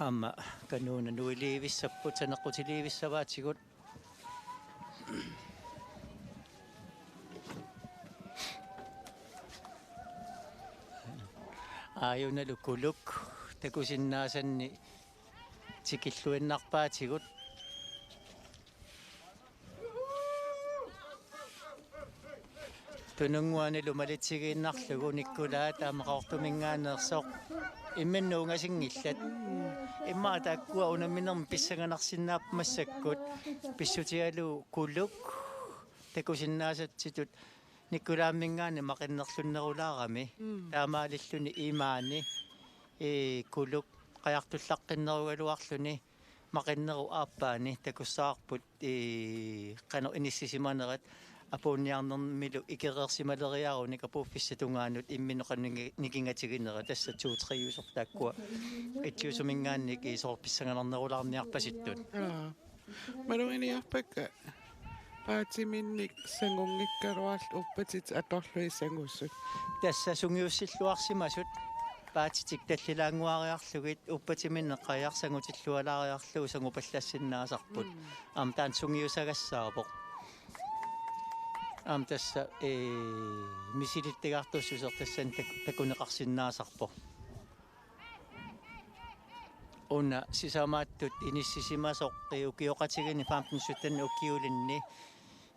Aamma kanuuna nuiliivissapput, saneqqutiliivissavaatigut. Aajunalu Kuluk takusinnaasanni tikilluinnarpaatigut. Tununnguanilu malitsigiinnarlugu Nikkulaat aamma Qaqortuminngaanneersoq. Imminut ungasinngillat. Immaqa taakkua unamminermi pissanganarsinnaapput massakkut. Pissutigalugu Kuluk takusinnaasatsitut Nikkulaamminngaanniit maqinnerlunnerulaarami. Mm. Taamaalilluni imaani, ee, Kuluk qajartullaqqinnerugaluarluni maqinnerup aappaani takussavarput, ee, qanoq inissisimanerat apuunniarnermilu ikereersimaleriarunik apuuffissap tungaanut imminut qanoq niki-, nikingatiginera, tassa to tre-usoq taakkua. Itsuusuminngaanniit, ee, soorlu pissanganarnerulaarniarpasittut. Aa. Maluginiarpakka paatiminnik sangunngikkaluarlutik uppatit atorlugit sangusut. Tassa sungiussilluarsimasut paatitik tallilaannguariarlugit uppatiminneq qajaq sangutillualaariarlugu sangupallassinnaasarput. Mm. Aamma taanna sungiusagassaavoq. Aamma tassa, ee, misilittagartussuseq tassani tak-, takuneqarsinnaasarpoq. Una sisamaattut inissisimasoq, ee, ukioqatigiinni femten sytten ukiulinni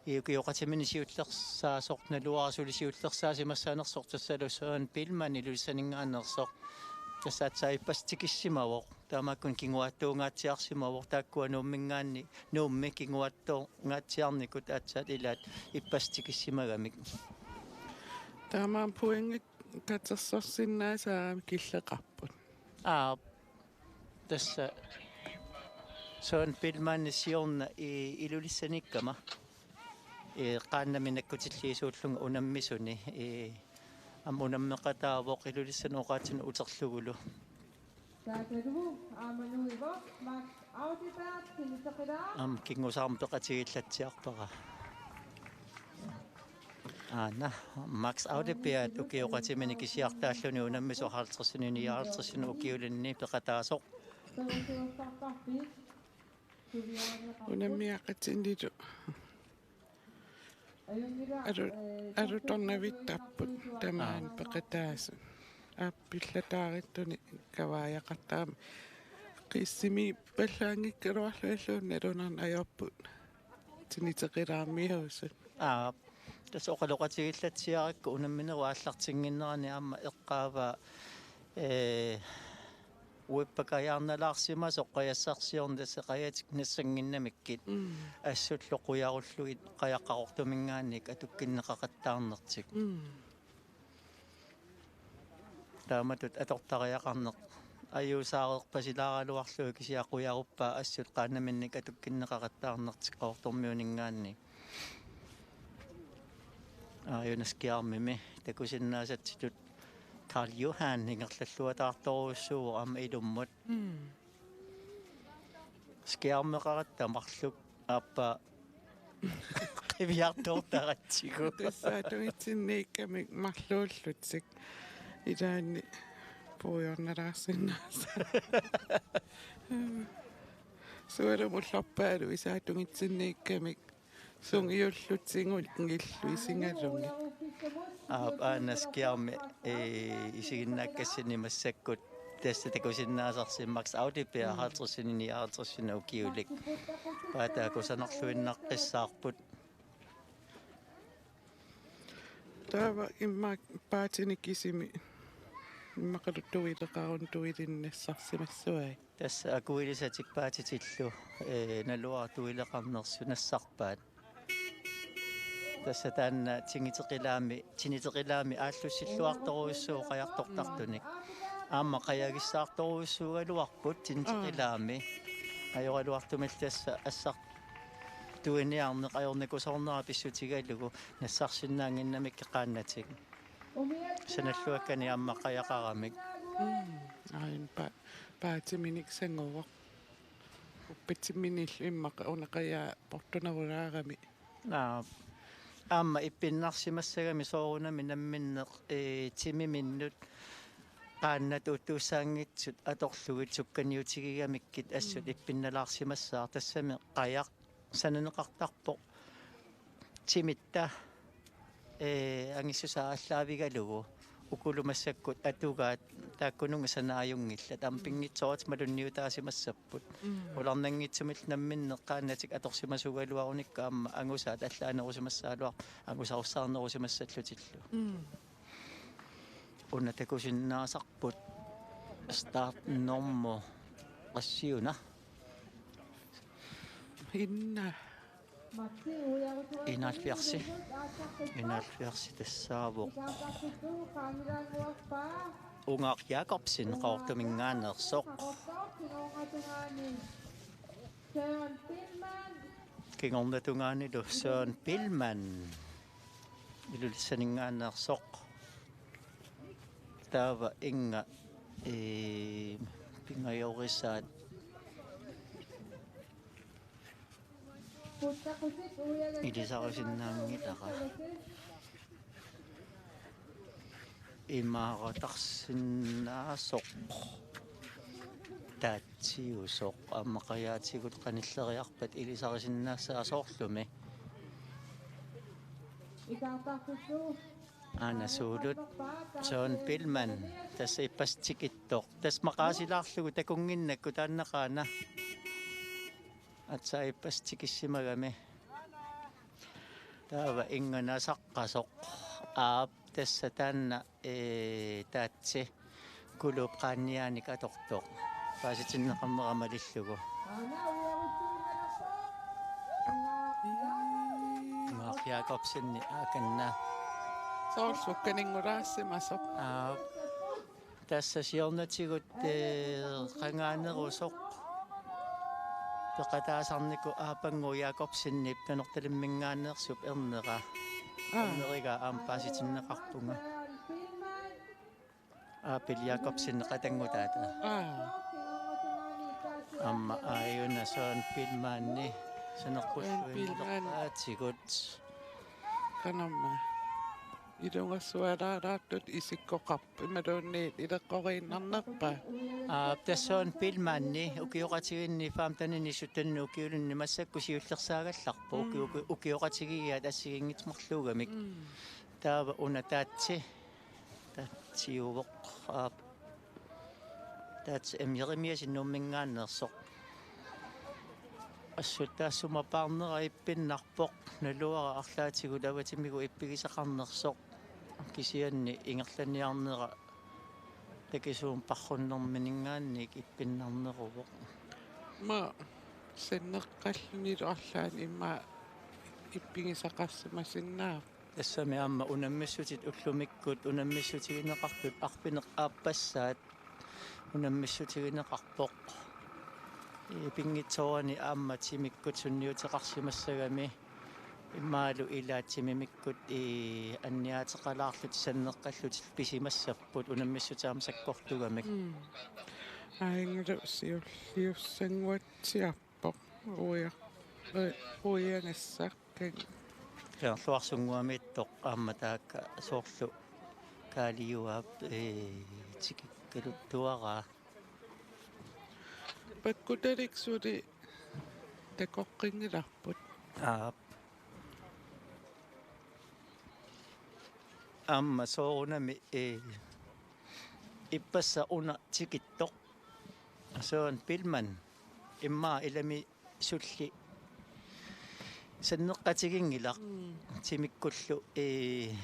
Ukioqatimini siullersaasoq, naluara suli siullersaasimassaanersoq tassalu Søren Billmann Ilulissaninngaanneersoq. Tassa aatsaat ippassaq tikissimavoq. Taamaakkuni kinguaattuungaatsiarsimavoq, taakkua Nuumminngaanniit, Nuummi kinguaattuungaatsiarnikut aatsaat ilaat ippassaq tikissimagamik. Taamaammat pointit katersorsinnaasaramik killeqarput. Aap. Tassa Søren Billmann siorna i Ilulissaniikkama. Ee, qaannamik nakkutilliisuullunga unammisuni. Ee, aamma unammeqataavoq Ilulissanut oqaatsinut uterlugulu. Taakkuupput aamma nuivoq Max Audeberg, Tinitaqila. Aamma kingusaarmi peqatigiillatsiarpara. Aana, Max Audeberg ukioqatimini kisiartaalluni unammisoq halvtredsinit nioghalvtredsinut ukiulinni peqataasoq. Unammiaqatinnilu alu-, alutornavittarput tamaani peqataasut. Aappillataarittunik kavaajaqartarami. Qissimiippallaanngikkaluarlugilluunniit nalunarneq ajorput. Tiniteqilaarmiuusut. Aap, tassa oqaloqatigiillatsiarakku unamminerup aallartinnginnerani aamma eqqaavaa, ee, uippakajaarnalaarsimasoq qajassarsiorneq, tassa qajatik nassannginnamikkit. Mm. Assullu qujarullugit qajaq Qaqortuminngaanniit atukkinneqaqattaarnertik. Mm. Taamatut atortariaqarneq ajuusaareerpasilaaraluarlugu, kisianni qujaruppaa assut qaannaminnik atukkinneqaqattaarnertik Qaqortormiuninngaanniit. Aajuna skærmimi takusinnaasatsitut Karl Johan ingerlalluataartorujussuuvoq aamma ilummut. Mm. Skærmeqaratta marluk aappaa qiviartortaratsigu. Tassa atungitsinniikkamik marluullutik. Ilaanni puigornalaarsinnaasaat. Sualummik ullorpaalu isa atungitsinniikkamik sungiullutigullu isigalugit. Aap, aana skærmi, ee, isiginnaakkassinni massakkut tassa takusinnaasarsi Max Audeberg, mm, halvtredsinit nioghalvtredsinut ukiulik. Paataa kusanarluinnaqqissaarput. Taava immaqa paatini kisimi immaqalu tuileqaruni tuilinnassarsimassuai. Tassa akuilisatik paatitillu, ee, naluara tuileqarnersut nassarpaat. Tassa taanna tiniteqilaami, tiniteqilaami aallussilluartorujussuuvoq qajartortartunik. Aamma qajagissaartorujussuugaluarput tiniteqilaami. Ajoraluartumillu tassa assartuiniarneq ajornakusoornera pissutigalugu nassarsinnaannginnamikkit qaannatik. Sanalluakkani aamma qajaqaramik. Mm, aajuna pa-, paatiminik sanguvoq. Uppatsimminillu immaqa una qajaa portunerulaarami. Naa, aamma ippinnarsimassagami soorunami namminneq, ee, timiminnut qaannat uuttuussaanngitsut atorlugit sukkaniutigigamikkit assut, mm, ippinnalaarsimassaaq, tassami qajaq sananeqartarpoq timitta, ee, angissusaa aallaavigalugu, ukulu massakkut atugaat taakkununnga sanaajunngillat, aamma, mm, pinngitsooratik malunniutaasimassapput. Mm. Qularnanngitsumillu namminneq qaannatik atorsimasuugaluarunikku aamma angusaat allaanerusimassagaluarput angusarussaarnerusimassallutillu. Mm. Una takusinnaasarput startnummer qassiuna? Inna. Enoghalvfjerds. Enoghalvfjerds tassaavoq. Ungaaq Jakobsen Qaqortuminngaanneersoq. Kingornatungaanilu Søren Billmann Ilulissaninngaanneersoq. Taava inga, ee, pingajorisaat ilisarisinnaanngilara. Imaaratarsinnaasoq. Taatsiusoq aamma qajaatigut qanilleriarpat ilisarisinnaassaaq soorlumi. Aana suulut Søren Billmann tassa ippassaq tikittoq. Tassa maqaasilaarlugu takunnginnakku taanna qaana. Aatsaat ippassaq tikissimagami. Taava ingannasaqqasoq. Aap, tassa taanna, ee, taatsi kulup qaanniaanik atortoq. Paasitinneqarnera malillugu. Mark Jakobsen akanna. Soorlu sukkaninngulersimasoq. Aap. Tassa siornatigut, ee, qangaanerusoq. Peqataasarnikut Aapanngooq Jakobsenip Nanortalimminngaanneersup ernera. Aa. Ernerigaa aamma paasitinneqarpunga. Aapil Jakobsen qatanngutaata. Aa. Aamma aajuna Søren Biilmanni Søren Biilmann. Saneqqulluinnarpaatigut. Kanamma. Ilungersualaaraartut isikkoqarpoq imaluunniit ileqqoriinnarnerpa? Aa, tassa Søren Biilmanni ukioqatigiinni femtenini syttenini ukiulinni massakkut siullersaagallarpoq. Mm. Uki-, uki-, ukioqatigiiaat assigiinngitsoq marluugamik. Mm. Taava una taatsi. Taatsiuvoq. Aap. Taatsi M. Jeremiassen Nuumminngaanneersoq. Assut taassuma paarnera ippinnarpoq, naluara arlaatigut avatimigut ippigisaqarnersoq. Kisianni ingerlaniarnera takisuumik parrunnermininngaanniit ippinnarneruvoq. Aamma sanneqqallunilu arlaanni immaqa ippigisaqarsimasinnaavoq. Tassami aamma unammissutit ullumikkut unammissutigineqartut arfineq-aappassaat unammissutigineqarpoq. Ii, pinngitsoorani aamma timikkut sunniuteqarsimassagami imaluunniit ilaat timimikkut, ii, anniaateqalaarlutik sanneqqallutik pisimassapput unammissutit aamma sakkortugamik. Mm. Aajuna siulliussannguatsiarpoq. Uia-, ui-, uiagassaq. Kangerluarsunnguamiittoq aamma taakku soorlu Kaaliuap, ee, tikikkaluttuaraa. Pakkutalik suli takoqqinngilarput. Aap. Aamma soorunami, ee, ippassaq una tikittoq. Søren Biilmann immaqa ilami sulli sanneqqatiginngilaq. Mm. Timikkullu, ee,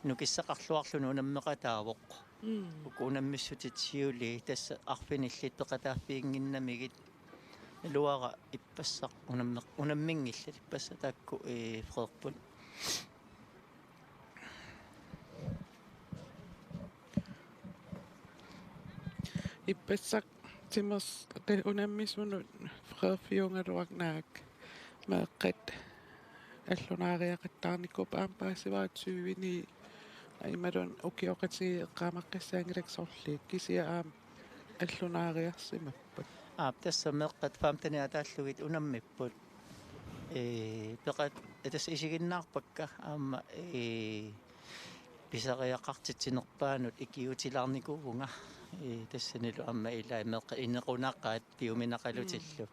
nukissaqarluarluni unammeqataavoq. Mm. Uku unammissutit siulii tassa arfinillit peqataaffiginnginnamigit. Naluara ippassaq unammeq-, unamminngillat ippassaq taakku, ee, freerput. Ippassaq timers-, te-, unammisunut freerfiugaluarput naak meeqqat allunaariaqattaarnikuupput aamma paasivaat tyveni imaluunniit ukioqatigiit eqqaamaqqissaanngilakka sorliit kisianni aamma allunaariarsimapput. Aap, tassa meeqqat femtenit ataallugit unammipput. Ee, peqat-, ee, tassa isiginnaarpakka aamma, ee, pisariaqartitsinerpaanut ikiuutilaarnikuuvunga. Ee, tassanilu aamma ilai meeqqat inequnaqaat piuminaqalutillu. Mm.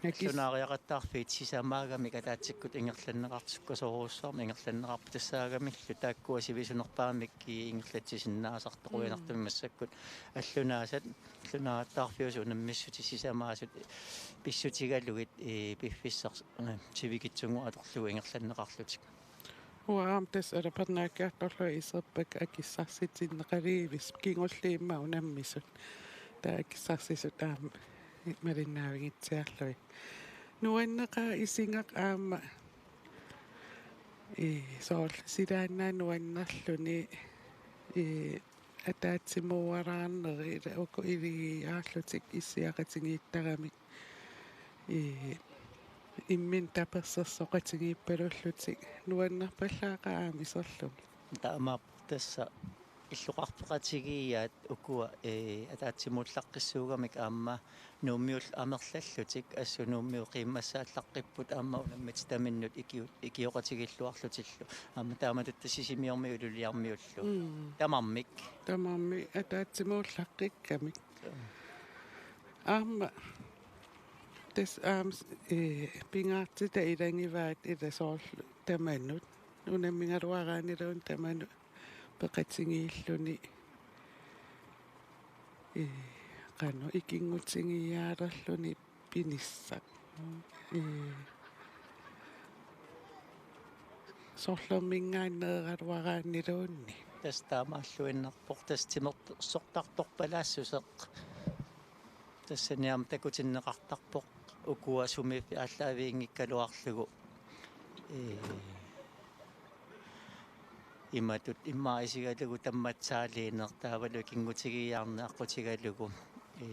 Akis- Allunaariaqattaarfiit sisamaagamik ataatsikkut ingerlanneqartut sukkasoorujussuarmik ingerlanneqarput tassaagamillu taakkua sivisunerpaamik ingerlatsisinnaasartoq. Mm. Qujanartumik massakkut allunaasat allunaariaqattaarfiusut unammissutit sisamaasut pissutigalugit, ee, piffissaq, ee, sivikitsunnguaq atorlugu ingerlanneqarlutik. Uanga aamma tassa alapernaakkiartorlunga iserpakka akissarsitinneqalerput kingulliit immaqa unammisut. Taava akissarsisut aamma malinnaavigitsiarlugit. Nuanneqaaq isigaq aamma, ee, soorlu silaannaap nuannerluni, ee, ataatsimuuaraarneri ila uku iligiiaarlutik issiaqatigiittaramik. Ii, imminut tapersersoqatigiippalullutik nuannerpallaaqaaq aamma iserlugit. Taamaappoq tassa illoqarfeqatigiiaat ukua, ee, ataatsimuullaqqissuugamik aamma Nuummiullu amerlallutik assut Nuummiut qiimmassaallaqqippugut aamma unammititaminnut ikiu-, ikioqatigiilluarlutillu. Aamma taamatut tassa Sisimiormiut Ilulissarmiullu. Mm. Tamarmik. Tamarmik ataatsimuullaqqikkamik. Aamma tassa aamma, ee, pingaartitat ilagivaat ila soorlu tamanut. Unammigaluaraanniluunniit tamanut peqatigiilluni. Ee, qanoq ikinngutigiiaalerluni pinissaq. Ee, Sorluminngaanneeraluaraanniluunniit. Tassa taamaalluinnarpoq, tassa timersortartorpalaassuseq. Tassani aamma takutinneqartarpoq ukua sumiiffik aallaaviginngikkaluarlugu. Ee, imatut immaqa isigalugu tammatsaaliineq taavalu ikinngutigiiaarneq aqqutigalugu. Ee,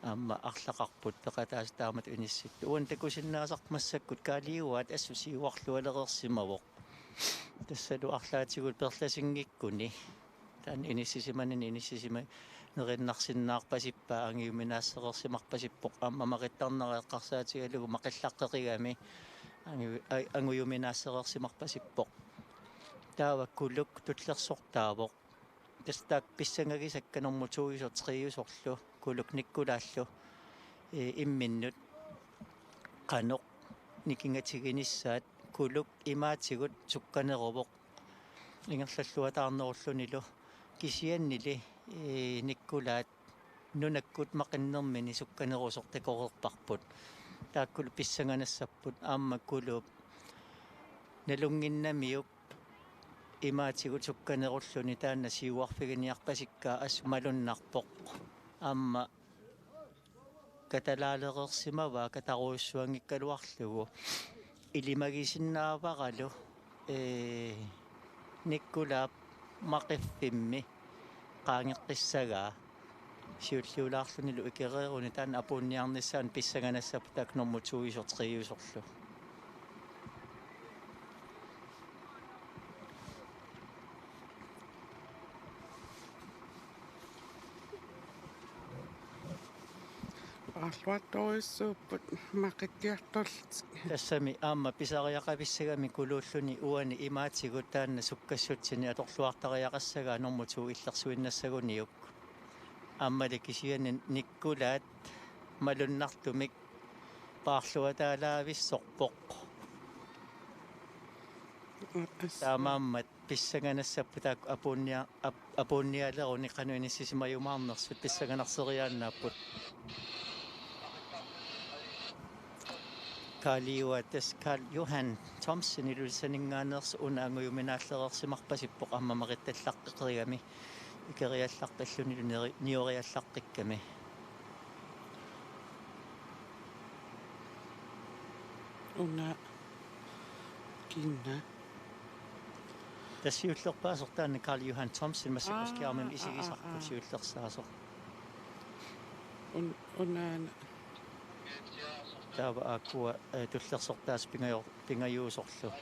aamma arlaqarput peqataasut taamatut inissittut. Uani takusinnaasarput massakkut Kaaliuaat assut siuarlualereersimavoq. Tassalu arlaatigut perlasinngikkuni. Taanna inissisimanini inissisimanerinnarsinnaarpasippaa angujuminaassereersimarpasippoq aamma maqittarnera eqqarsaatigalugu maqillaqqeqigami angu-, a-, angujuminaassereersimarpasippoq. Taava Kuluk tullersortaavoq. Tassa taakku pissangagisakka nummer to-iusoq, tre-iusorlu, Kuluk Nikkulaallu, ee, imminnut qanoq nikingatiginissaat, Kuluk imaatigut sukkaneruvoq ingerlalluataarnerullunilu, kisiannili, ee, Nikkulaat nunakkut maqinnermini sukkanerusoq takoreerparput. Taakkulu pissanganassapput aamma Kuluup nalunnginnamiuk imaatigut sukkanerulluni taanna siuarfiginiarpasikkaa assut malunnarpoq. Aamma katalaalereersimavaa katarujussuanngikkaluarlugu. Ilimagisinnaavaralu, ee, Nikkulaap maqiffimmi qaangeqqissagaa siulliulaarlunilu ikereeruni taanna apuunniarnissaanut pissanganassapput taakku nummer to-iusoq, tre-iusorlu. Paarluartorujussuupput maqikkiartorlutik. Tassami aamma pisariaqavissagami Kuluulluni uani imaatigut taanna sukkassutsini atorluartariaqassagaa nummer to illersuinnassaguniuk. Aammali kisianni Nikkulaat malunnartumik paarluataalaavissorpoq. Taamaammat pissanganassapput taakku apuunnia-, ap-, apuunnialeruni qanoq inissisimajumaarnersut pissanganarseriaannaapput. Kaaliuaat tassa Karl Johan Thomsen Ilulissaninngaanneersoq una angujuminaallereersimarpasippoq aamma maqittallaqqeqigami ikeriallaqqillunilu neri-, nioriallaqqikkami. Una kinna. Tassa siullerpaasoq taanna Karl Johan Thomsen massakkut Aa, skærmimi aa, isigisarput aa. Siullersaasoq. Un-, unaana. Taava aakkua, eh, tullersortaasut pingajo-, pingajuusorlu.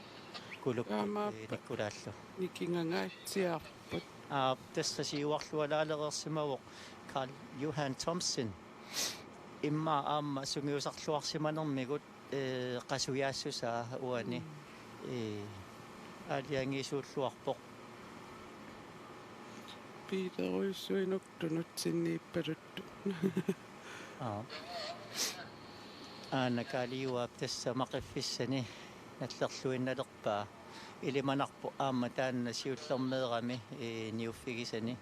Kuluk, Taamaappa. Eh, Nikkulaallu. Nikingangaatsiarput. Aap, tassa siuarlualaalereersimavoq Karl Johan Thomsen. Immaqa aamma sungiusarluarsimanermigut, ee, qasujaassusaa uani. Mm. Ee, aalajangiisuulluarpoq. Piilerujussuinut tunutsinniippaluttut. Aap. Aana Kaaliuaap tassa maqiffissani nallerluinnalerpaa. Ilimanarpoq aamma taanna siullermeerami, ee, niuffigisani,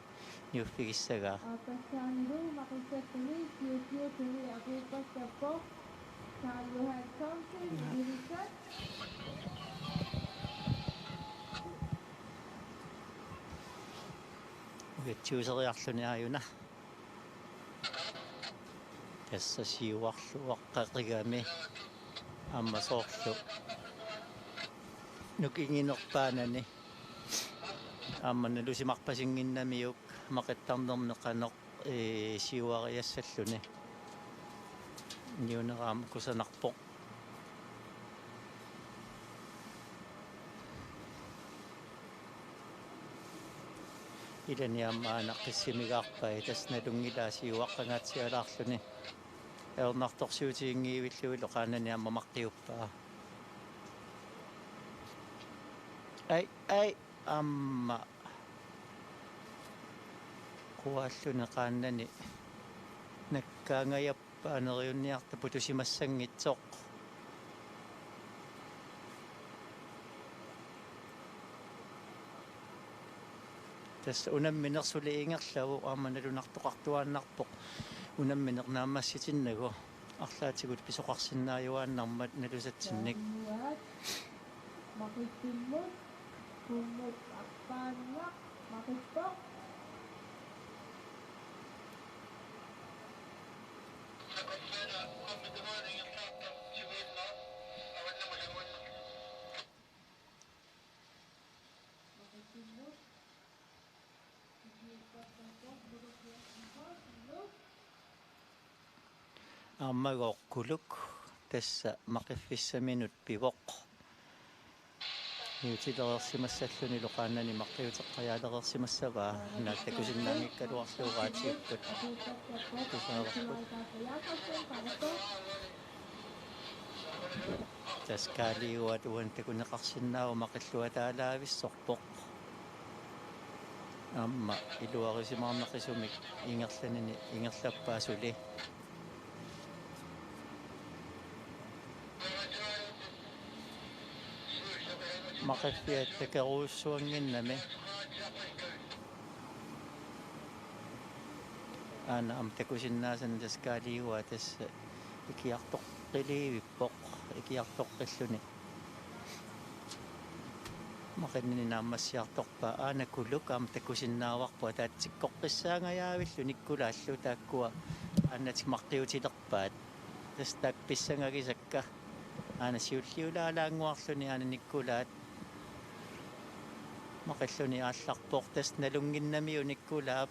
niuffigissagaa. Aappassaanilu maqissattuni siulliuttuni apuuppassappoq Karl Johan Thomsen, Ilulissat. Ujatsiuseriarluni aajuna. Tassa siuarluaqqeqigami aamma soorlu nukinginerpaanani aamma nalusimarpasinnginnamiuk maqittarnermi qanoq, ee, siuariassalluni. Niunera aamma kusanarpoq. Ilani aamma aana qissimigaarpai, tassa nalunngilaa siuaqqangaatsialaarluni. Ajornartorsiutiginngivillugulu qaannani aamma maqqiuppaa. Ai, ai, aamma. Quaalluni qaannani nakkaangajappa neriunniarta putusimassanngitsoq. Tassa unammineq suli ingerlavoq aamma nalunartoqartuaannarpoq unammineq naammassitinnagu arlaatigut pisoqarsinnaajuaannarmat nalusatsinnik. Maqittimmut, kummut appaannaq, maqittoq. Aammagooq Kuluk tassa maqiffissaminut pivoq. Niutilereersimassallunilu qaannani maqqiuteqqajaalereersimassavaa, naak takusinnaanngikkaluarlugu radiukkut tusaavarput. Tassa Kaaliuaat uani takuneqarsinnaavoq, maqilluataalaavissorpoq. Aamma iluarisimaarnaqisumik ingerlanini ingerlappaa suli. Maqiffiat takerujussuannginnami. Aana aamma takusinnaasani tassa Kaaliuaat tassa ikiartoqqiliivippoq, ikiartoqqilluni maqinnini naammassiartorpaa. Aana Kuluk aamma takusinnaavarput, ataatsikkoqqissaangajavillu Nikkulaallu taakkua aanatik maqqiutilerpaat. Tassa taakku pissangagisakka. Aana siulliulaalaannguarluni aana Nikkulaat maqilluni aallarpoq, tassa nalunnginnamiuk Nikkulaap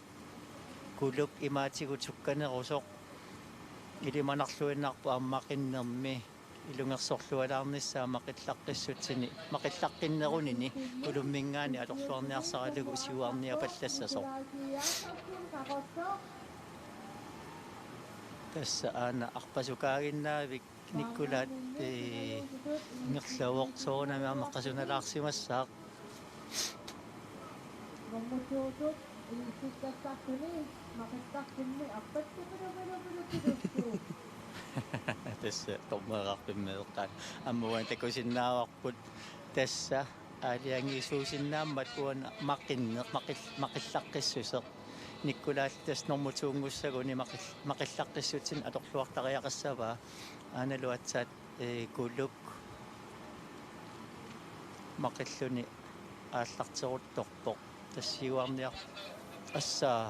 Kuluk imaatigut sukkanerusoq. Ilimanarluinnarpoq aamma maqinnermi ilungersorlualaarnissaa maqillaqqissutsini, maqillaqqinnerunini Kulumminngaanniit atorluarniarsaralugu siuarniapallassasoq. Tassa aana arpasukaaginnaavik Nikkulaat, ee, ingerlavoq, soorunami aamma qasunalaarsimassaaq. Tassa dommerarpimmeeqqaat aamma uani takusinnaavarput, tassa aalajangiisuusinnaammat uani maqinneq, maqil-, maqillaqqissuseq. Nikkulaallu tassa normu to-nngussaguni maqil-, maqillaqqissutsinni atorluartariaqassavaa. Aanalu aatsaat, ee, Kuluk maqilluni aallarteruttorpoq. Tassa siuarniar-, assaa,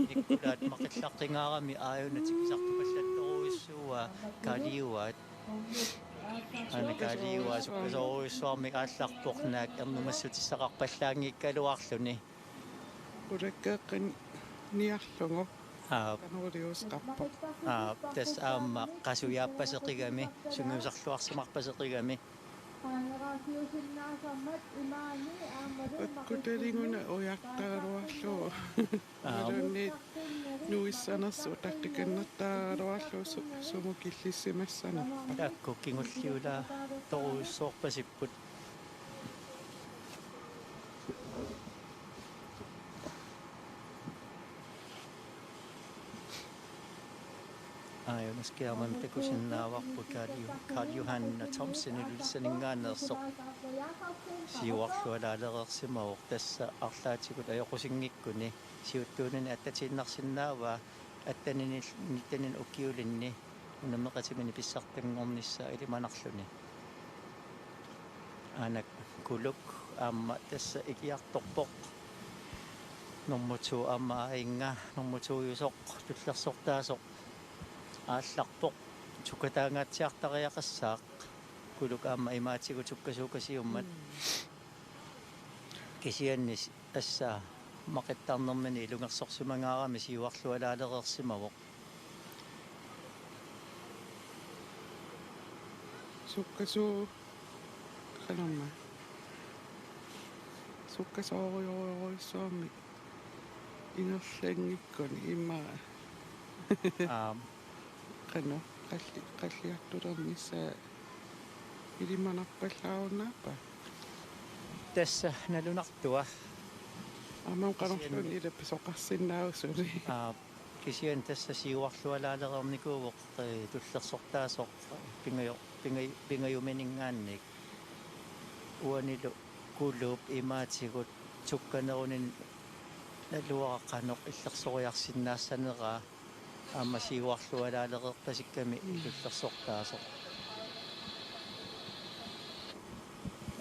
Nikkulaat maqillaqqingaarami aajuna tikisartupallattorujussuuaa Kaaliuaat. Aana Kaaliuaat sukkasoorujussuarmik aallarpoq, naak ernumassutissaqarpallaanngikkaluarluni. Qulakkeeqqinniarlugu. Aap. Qanoq iliuuseqarpoq. Aap, tassa aamma qasujaappasseqigami, sungiusarluarsimarpasseqigami. Ukkutalinnguaq ujartaraluarlugu. Aap. Imaluunniit nuissanersoq utaqqikannertaraluarlugu su-, sumut killissimassanerpaa. Taakku kingulliulaartorujussuorpasipput. Aajuna skærmimi takusinnaavarput Karl Ju-, Karl Johan Thomsen Ilulissaninngaanneersoq siuarlualaalereersimavoq, tassa arlaatigut ajoqusinngikkuni siuttuunini attatiinnarsinnaavaa, attenini nittenini ukiulinni unammeqatimini pissartanngornissaa ilimanarluni. Aana Kuluk aamma tassa ikiartorpoq. Nummer to aamma aajinnga, nummer to-jusoq, tullersortaasoq aallarpoq. Sukkataangaatsiartariaqassaaq. Kuluk aamma imaatigut sukkasuukasiummat. Mm. Kisianni s-, assaa maqittarnermini ilungersorsimangaarami siuarlualaalereersimavoq. Sukkasuu-, qanormaa. Sukkasoorujorujussuarmik ingerlanngikkuni immaqa. Aap. Qanoq, qalli-, qalliartulernissaa ilimanarpallaarunnaarpa? Tassa nalunartua. Aamma qanorluunniit ilappisoqarsinnaavaa suli. Aap, kisianni tassa siuarlualaalereernikuuvoq, ee, tullersortaasoq pingajo-, pinga-, pingajumininngaanniit. Uanilu Kuluup imaatigut sukkanerunini naluara qanoq illersoriarsinnaassaneraa. Aamma siuarlualaalereerpasikkami ilullersortaasoq.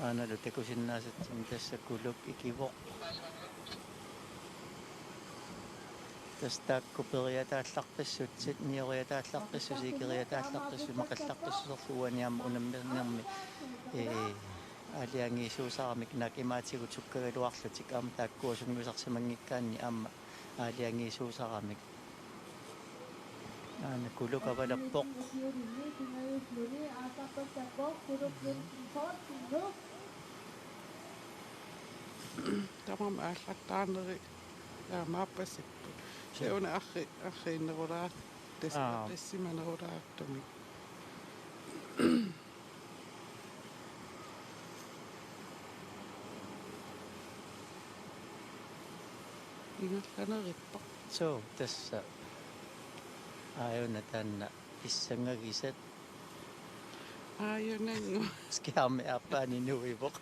Aanalu takusinnaasatsinni tassa Kuluk ikivoq. Tassa taakku periataallaqqissutsit, nioriataallaqqissutsit, ikeriataallaqqissutsit, imaqallaqqissuserlu uani aamma unammernermi, ee, aalajangiisuusaramik naak imaatigut sukkagaluarlutik aamma taakkua sungiusarsimanngikkaanni aamma aalajangiisuusaramik. Aana Kuluk avalappoq. Tamarmik aallartaarneri taamaappasipput. Se una arri-, arriinnerulaar-, tas-, Aa. Tassimanerulaartumik. Ingerlanerippoq. Suu, tassa. Aajuna taanna pissangagisat. Aajunanngu. Skærmi aappaani nuivoq.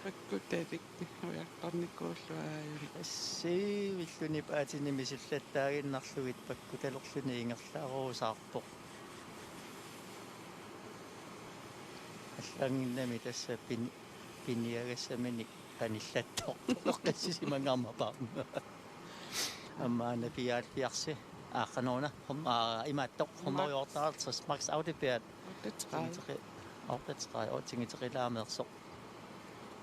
Pakkutalik ujartarnikuullu aajuna. Siivilluni paatinimi sillattaaginnarlugit pakkutalerluni ingerlaaruusaarpoq. Allaanginnami tassa pin-, piniagassaminik qanillattoq. Eqqissisimangaarmapaarma. Aamma aana fireoghalvfjerds. Aa, qanoruna. Hum-, aa, imaattoq. Max. Hundrede og otteoghalvtreds. Max Audi-piat. Otteogtredive. Otteogtredive. Otingiterilaarmeersoq.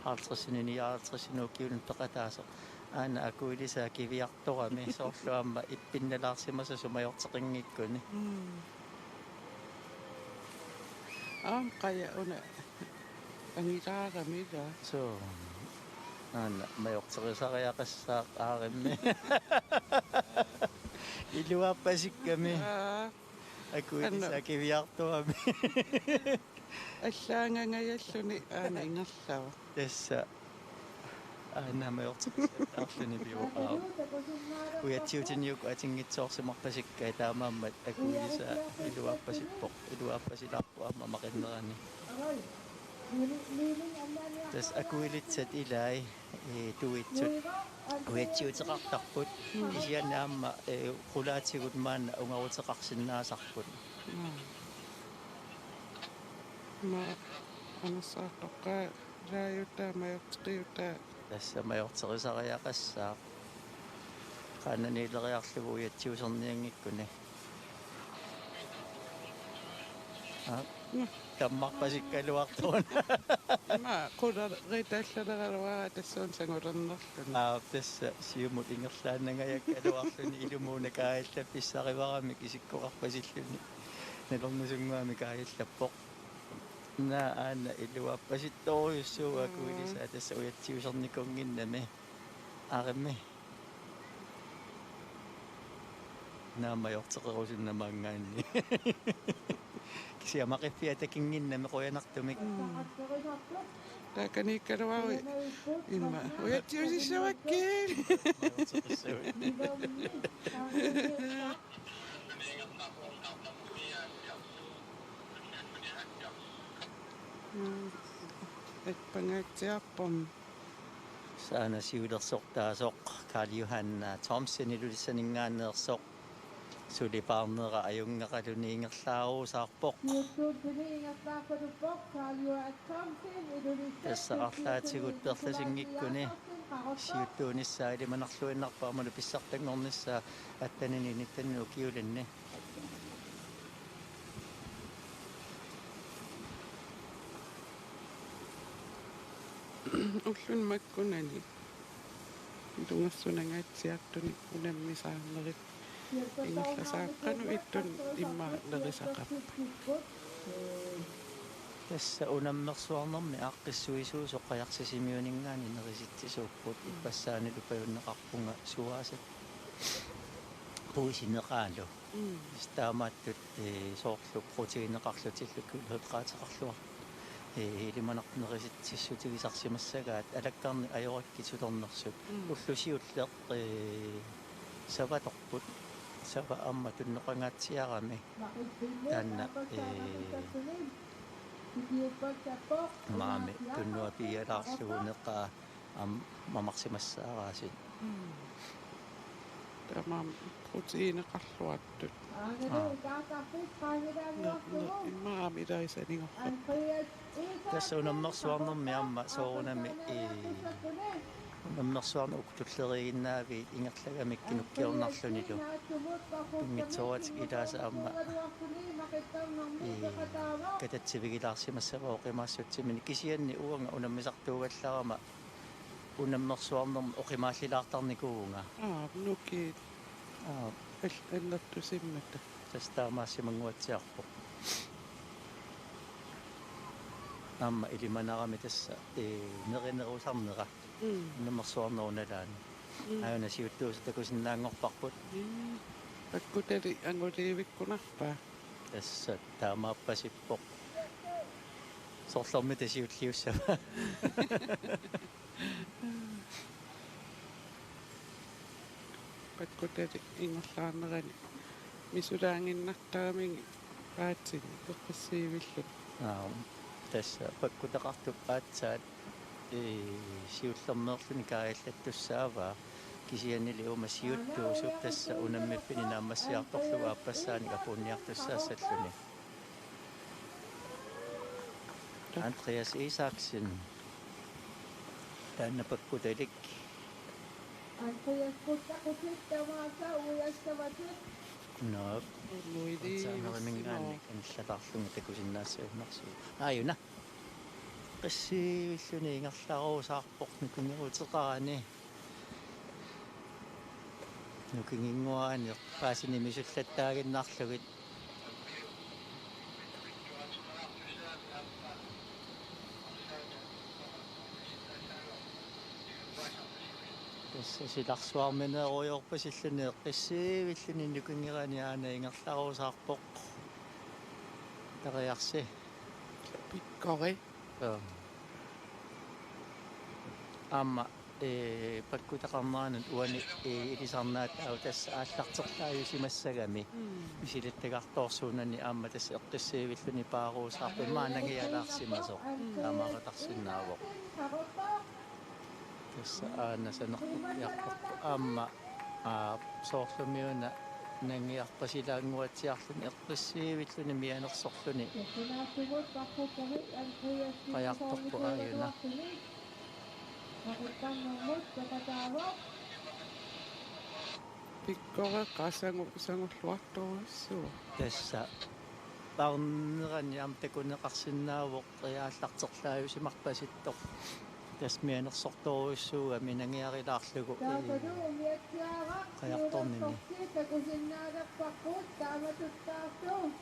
Halvtredsinik, nioghalvtredsinik ukiunik peqataasoq. Aana akuilisaa kiviartorami. Soorlu aamma ippinnalaarsimasoq sumajorteqanngikkuni. Mm. Aamma qaja una angilaarami ilaa. Suu. Aana majorterisariaqassaaq aarimmi. Iluaappasikkami. Aa. Akuilisaa Anna. Kiviartorami. Allaangangajalluni aana ingerlavoq. Tassa. Aana majorterisariaqarluni pivoq aap. Ujatsiutiniuk atinngitsoorsimarpasikkai taamaammat akuilisaa iluaappasippoq. Iluaappasilaarpoq aamma maqinnerani. Tassa akuilissat ilai, ee, tuitsut. Ujatsiuteqartarput. Kisianni aamma, ee, qulaatigut maanna ungaruteqarsinnaasarput. Maa. Maa anassaartoqqaa. Ilaajutaa majorteqiutaa. Tassa majorterisariaqassaaq. Qaannaniileriarlugu ujatsiusernianngikkuni. Aa, mm. Tammarpasikkaluartuun. Ima qularitallalaruara tassuuna sangulernerluni. Aa, tassa siumut ingerlaannangajakkaluarluni ilumuuna kaajallappissarivarami isikkoqarpasilluni. Nalornisunnguamik kaajallappoq. Naa aana iluaappasittorujussuuvoq. Mm. Akuilisaa tassa ujatsiusernikuunnginnami. Aarimmi. Naa majorteqerusunnamaanngaanniit. Kisianni maqiffiatakinnginnami qujanartumik. Mm. Taakaniikkaluaruit. Imma. Ujatsiusissavakkit. Majorteqissavit. Mm. Appangaatsiarpum. Saana siulersortaasoq Karl Johan Thomsen Ilulissaninngaanneersoq. Suli paarnera ajunngeqaluni ingerlaaruusaarpoq. Siuttuuttuni ingerlaarpaluppoq Karl Johan Thomsen Ilulissat. Tassa arlaatigut perlasinngikkuni siuttuunissaa ilimanarluinnarpoq aammalu pissartanngornissaa atteninik nittenik ukiulinni. Ulluni makkunani ilungersunangaatsiartunik unammisaarnerit ingerlasaat qanoq ittunik immaqa nerisaqarpa? Tassa unammersuarnermi aaqqissuisuusoq Qajarsisimiuninngaanniit nerisitsisuupput, ippassaanilu pajunneqarpunga suaasat puisineqaalu. Mm. Taamaattut, ee, soorlu proteiineqarlutillu kulhydraateqarluartut, ee, ilimanarpoq nerisitsissutigisarsimassagaat alakkarneq ajorakkit sutornersut. Mm. Ulloq siulleq, ee, savatorput, sava aamma tunnoqangaatsiarami. Taanna, ee, maami tunnuapialaarlugu neqaa aamma mamarsimassaaraasiit. Mm. Taamaammat proteiineqarluartut. Aa. Ner-, ner-, immaqa aamma ilaasa anigorput. Tassa unammersuarnermi aamma soorunami, ii, unammersuarneq uku tulleriiginnaaviit ingerlagamik kinukkiornarlunilu pinngitsooratik ilaasa aamma, ii, katatsivigilaarsimassavaa oqimaassutsiminik, kisianni uanga unammisartuugallarama unammersuarnermi oqimaallilaartarnikuuvunga. Aa, nukiit. Aa. Al-, annertusimmata. Tassa taamaassimannguatsiarpoq. Aamma ilimanarami tassa, ee, nerinerusarnera. Mm. Unammersuarnerup nalaani. Mm. Aajuna siuttuusoq takusinnaanngorparput. Mm. Pakkutalik anguliivikkunarpaa. Tassa taamaappasippoq. Soorlumi tassa siulliussava. Pakkutalik ingerlaarnerani misulaannginnartaramigit paatini eqqissiivilluni. Aap, tassa pakkutaqartup aatsaat, ee, siullermeerluni kaajallattussaavaa, kisiannili uuma siuttuusoq tassa unammiffinni naammassiartorlugu aappassaanik apuunniartussaassalluni. Andreas Isaksen. Taanna pakkutalik. Andreas Kuttakutik tamaasa uiassavatit. Nå. Muiliivissimavoq. Aatsaannerimingaanniit anillataarlunga takusinnaassagunarsuuvoq. Aajuna. Eqqissiivilluni ingerlaruusaarpoq nukingeruteqarani. Nukinginnguani paasini misullattaaginnarlugit. Tassa silarsuarmineerujoorpasilluni eqqissiivilluni nukingerani aana ingerlaruusaarpoq. Tariarsi. Pikkori. Joo. Aamma, ee, pakkutaqarneranut uani, ee, ilisarnaataavoq tassa aallarterlaajusimassagami. Mm. Misilittagartoorsuunani aamma tassa eqqissiivilluni paaruusaarpoq, immaqa nangialaarsimasoq. Mm. Taamaaqatarsinnaavoq. Tassa aana sanerpiarparput aamma, aa, soorlumiuna nangiarpasilaannguatsiarluni eqqissiivilluni mianersorluni. Qajartorpoq aajuna. Pikkoreqasangu-, sangulluartorujussuuvoq. Tassa. Paarnerani aamma takuneqarsinnaavoq, ee, aallarterlaajusimarpasittoq. Tassa mianersortorujussuugami nangiarilaarlugu, ee, qajartornini. Takusinnaalerparput taamatuttaartoq.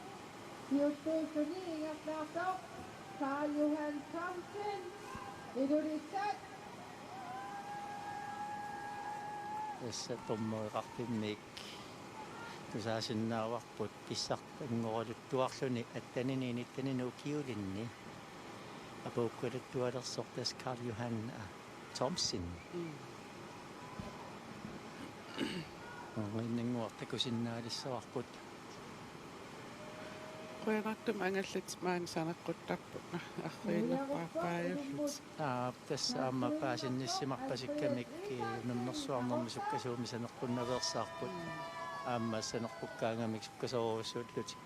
Siuttuulluni ingerlaartoq Karl Johan Thomsen, Ilulissat. Tassa dommereqarfimmiit tusaasinnaagaluarput pissartanngoraluttuarluni attenini nittenini ukiulinni. Apuukkaluttualersoq tassa Karl Johan, aa, Thomsen. Mm. Aa, innannguaq takusinnaalissavarput. Qujanartumik angallatit maani saneqquttarput, arriinnerpaarpaajullutik. Aap, tassa aamma paasinnissimarpasikkamik, ee, unammersuarnermi sukkasuumik saneqqunnaveersaarput. Aamma saneqqukkaangamik sukkasoorujussuullutik.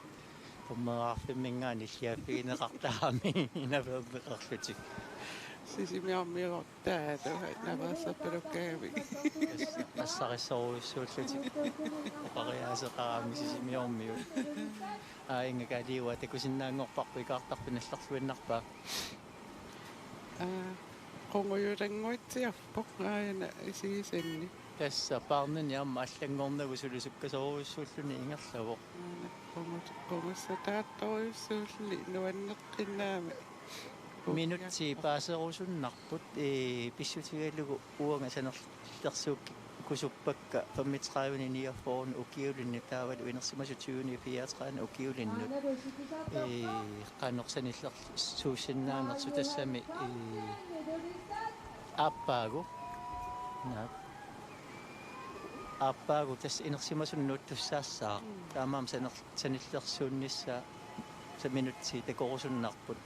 Dommereqarfimminngaanniit illiaaffigineqartarami inaveerneqarlutik. Sisimiormiuvoq taava naveerserpalukkaangami. Tassa assarissorujussuullutik. Oqariaaseqarami Sisimiormiut. Aa, inga Kaaliua takusinnaanngorparput ikaartarfik nallerluinnarpaa. Aa, qungujulannguatsiarpoq aajuna isigisanni. Tassa paarnini aamma allanngornagu suli sukkasoorujussuulluni ingerlavoq. Aana qungu-, qungussataartorujussuulluni nuanneqqinnaami. Minutsi paaserusunnarput, ee, pissutigalugu uanga sanerlersuukkusuppakka femogtredive niogfyrre ukiulinnut taavalu inersimasut tyve fireogtredive ukiulinnut. Ee, qanoq sanillersuusinnaanersoq tassami, ee, aappaagu. Naa. Aappaagu tassa inersimasunut nuuttussaassaaq. Mm. Taamaammat saner-, sanillersuunnissaa, tassa minutsi takorusunnarput.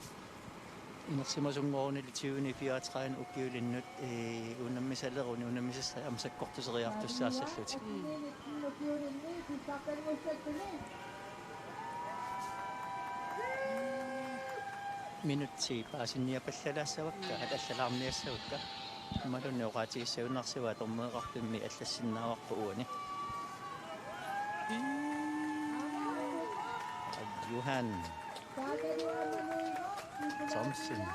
Inersimasunngorunilu tyve fireogtredive ukiulinnut, ee, unammisaleruni unammisassai aamma sakkortuseriartussaassallutik. Mm. Minutsit paasiniapallalaassavakka, allalaarniassavakka. Imaluunniit oqaatigissagunarsivoq, atorneqartummi allassinnaavarput uani. Johan Thomsen.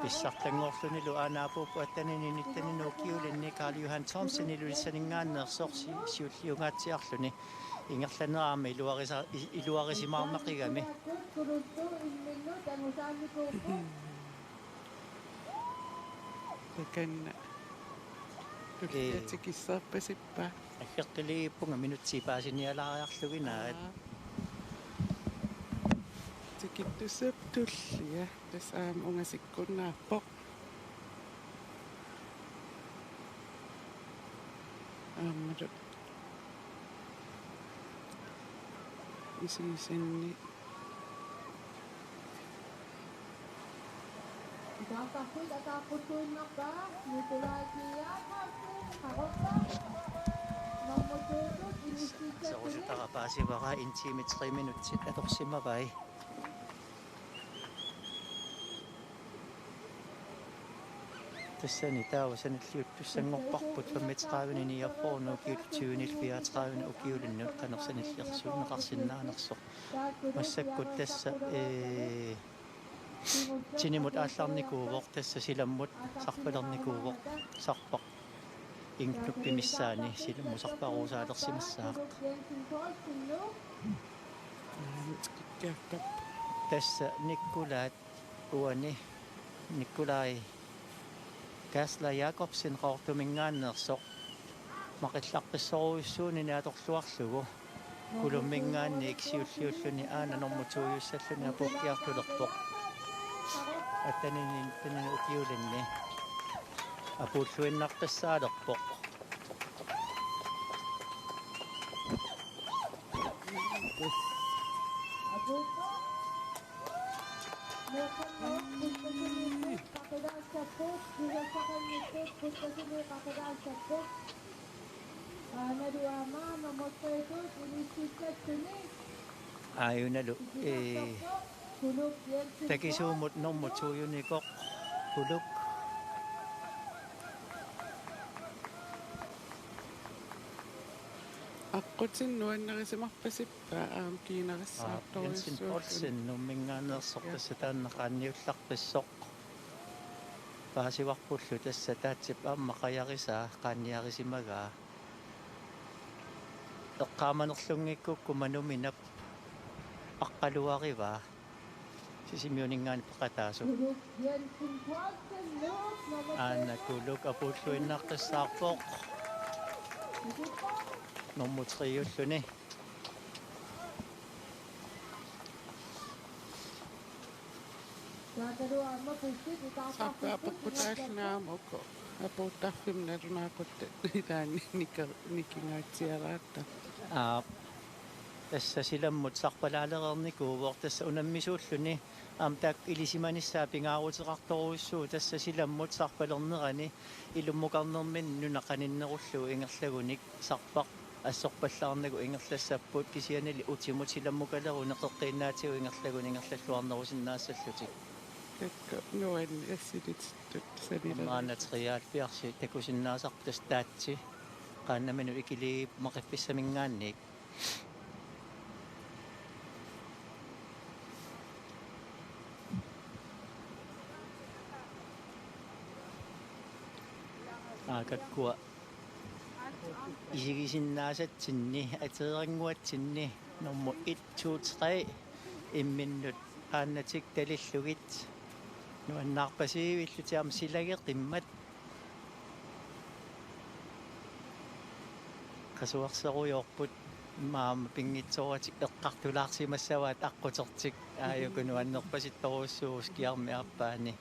Pissartanngorlunilu aana apuuppoq attenini nittenini ukiulinni Karl Johan Thomsen Ilulissaninngaanneersoq si-, siulliungaatsiarluni. Ingerlanerani iluarisa-, i-, iluarisimaarnaqigami. Takanna. Ee. Tikissaarpasippa. Aggeqqilerpunga minutsit paasinialaariarluginaat. Aa. Tikittussap tullia. Tassa aamma ungasikkunnaarpoq. Aammalu isigisanni. Taartarfik ataaqquttuinnarpaa Nikolaj Jakobsen, Qaqortoq. Nummer to-tut inississatut. Soorlu paasivara en time tre minutsit atorsimavai. Tassani taava sanilliuttussanngorparput femogtredive niogfyrre ukiut tyve fireogtredive ukiulinnut qanoq sanilliorsuunneqarsinnaanersoq. Massakkut tassa, ee, tinimut aallarnikuuvoq, tassa silammut sarfalernikuuvoq, sarpaq. Ingnup missaani silammut sarparuusaalersimassaaq. Tassa Nikkulaat uani Nikolaj Kasla Jakobsen Qaqortuminngaanneersoq maqillaqqissorujussuunini atorluarlugu Kulumminngaanniit siulliulluni aana nummer to-jussalluni apuukkiartulerpoq. Attenini nittenini ukiulinni apuulluinnaqqissaalerpoq. Aajunalu, ee, takisuumut nummer to-junikoq Kuluk. Aqqutit nuannarisimarpasippa aamma kiinarissaartorujussuulluni? Aa, Jensen Poulsen Nuumminngaanneersoq, ja, tassa taanna qaanniullaqqissoq. Paasivarpullu tassa ataatsip aamma qajarisaa qaanniarisimagaa. Eqqaamanerlunngikkukku Manuminap aqqaluarivaa. Sisimiuninngaanniit peqataasut. Aana Kuluk apuulluinnaqqissaarpoq. Nummer tre-julluni. Saappaappakkutaallunaamukku apuuttarfimmi nalunaaquttat ilaanni nika-, nikingaatsiaraartarput. Aap. Tassa silammut sarpalaalereernikuuvoq, tassa unammisuulluni. Aamma taakku ilisimanissaat pingaaruteqartorujussuuvoq, tassa silammut sarpalernerani ilummukarnermini nuna qaninnerullugu ingerlagunik sarpaq assorpallaarnagu ingerlassapput, kisiannili utimut silammukalerunik qeqqiinnaatigut ingerlagunik ingerlalluarnerusinnaassallutik. Taakku nuanni assilitsittut sanilerit. Aamma aana treoghalvfjerds takusinnaasarput, tassa taatsi qaannamini ikiliiviup maqiffissaminngaanniit. Aakakkua isigisinnaasatsinni, ateerannguatsinni, nummer et, to, tre imminnut aanatik talillugit nuannaarpasiviillutik aamma silageqimmat. Qasuerserujoorput, immaqa aamma pinngitsooratik eqqartulaarsimassavaat aqqutertik, aajuku nuannerpasittorujussuuvoq skiarmi aappaani.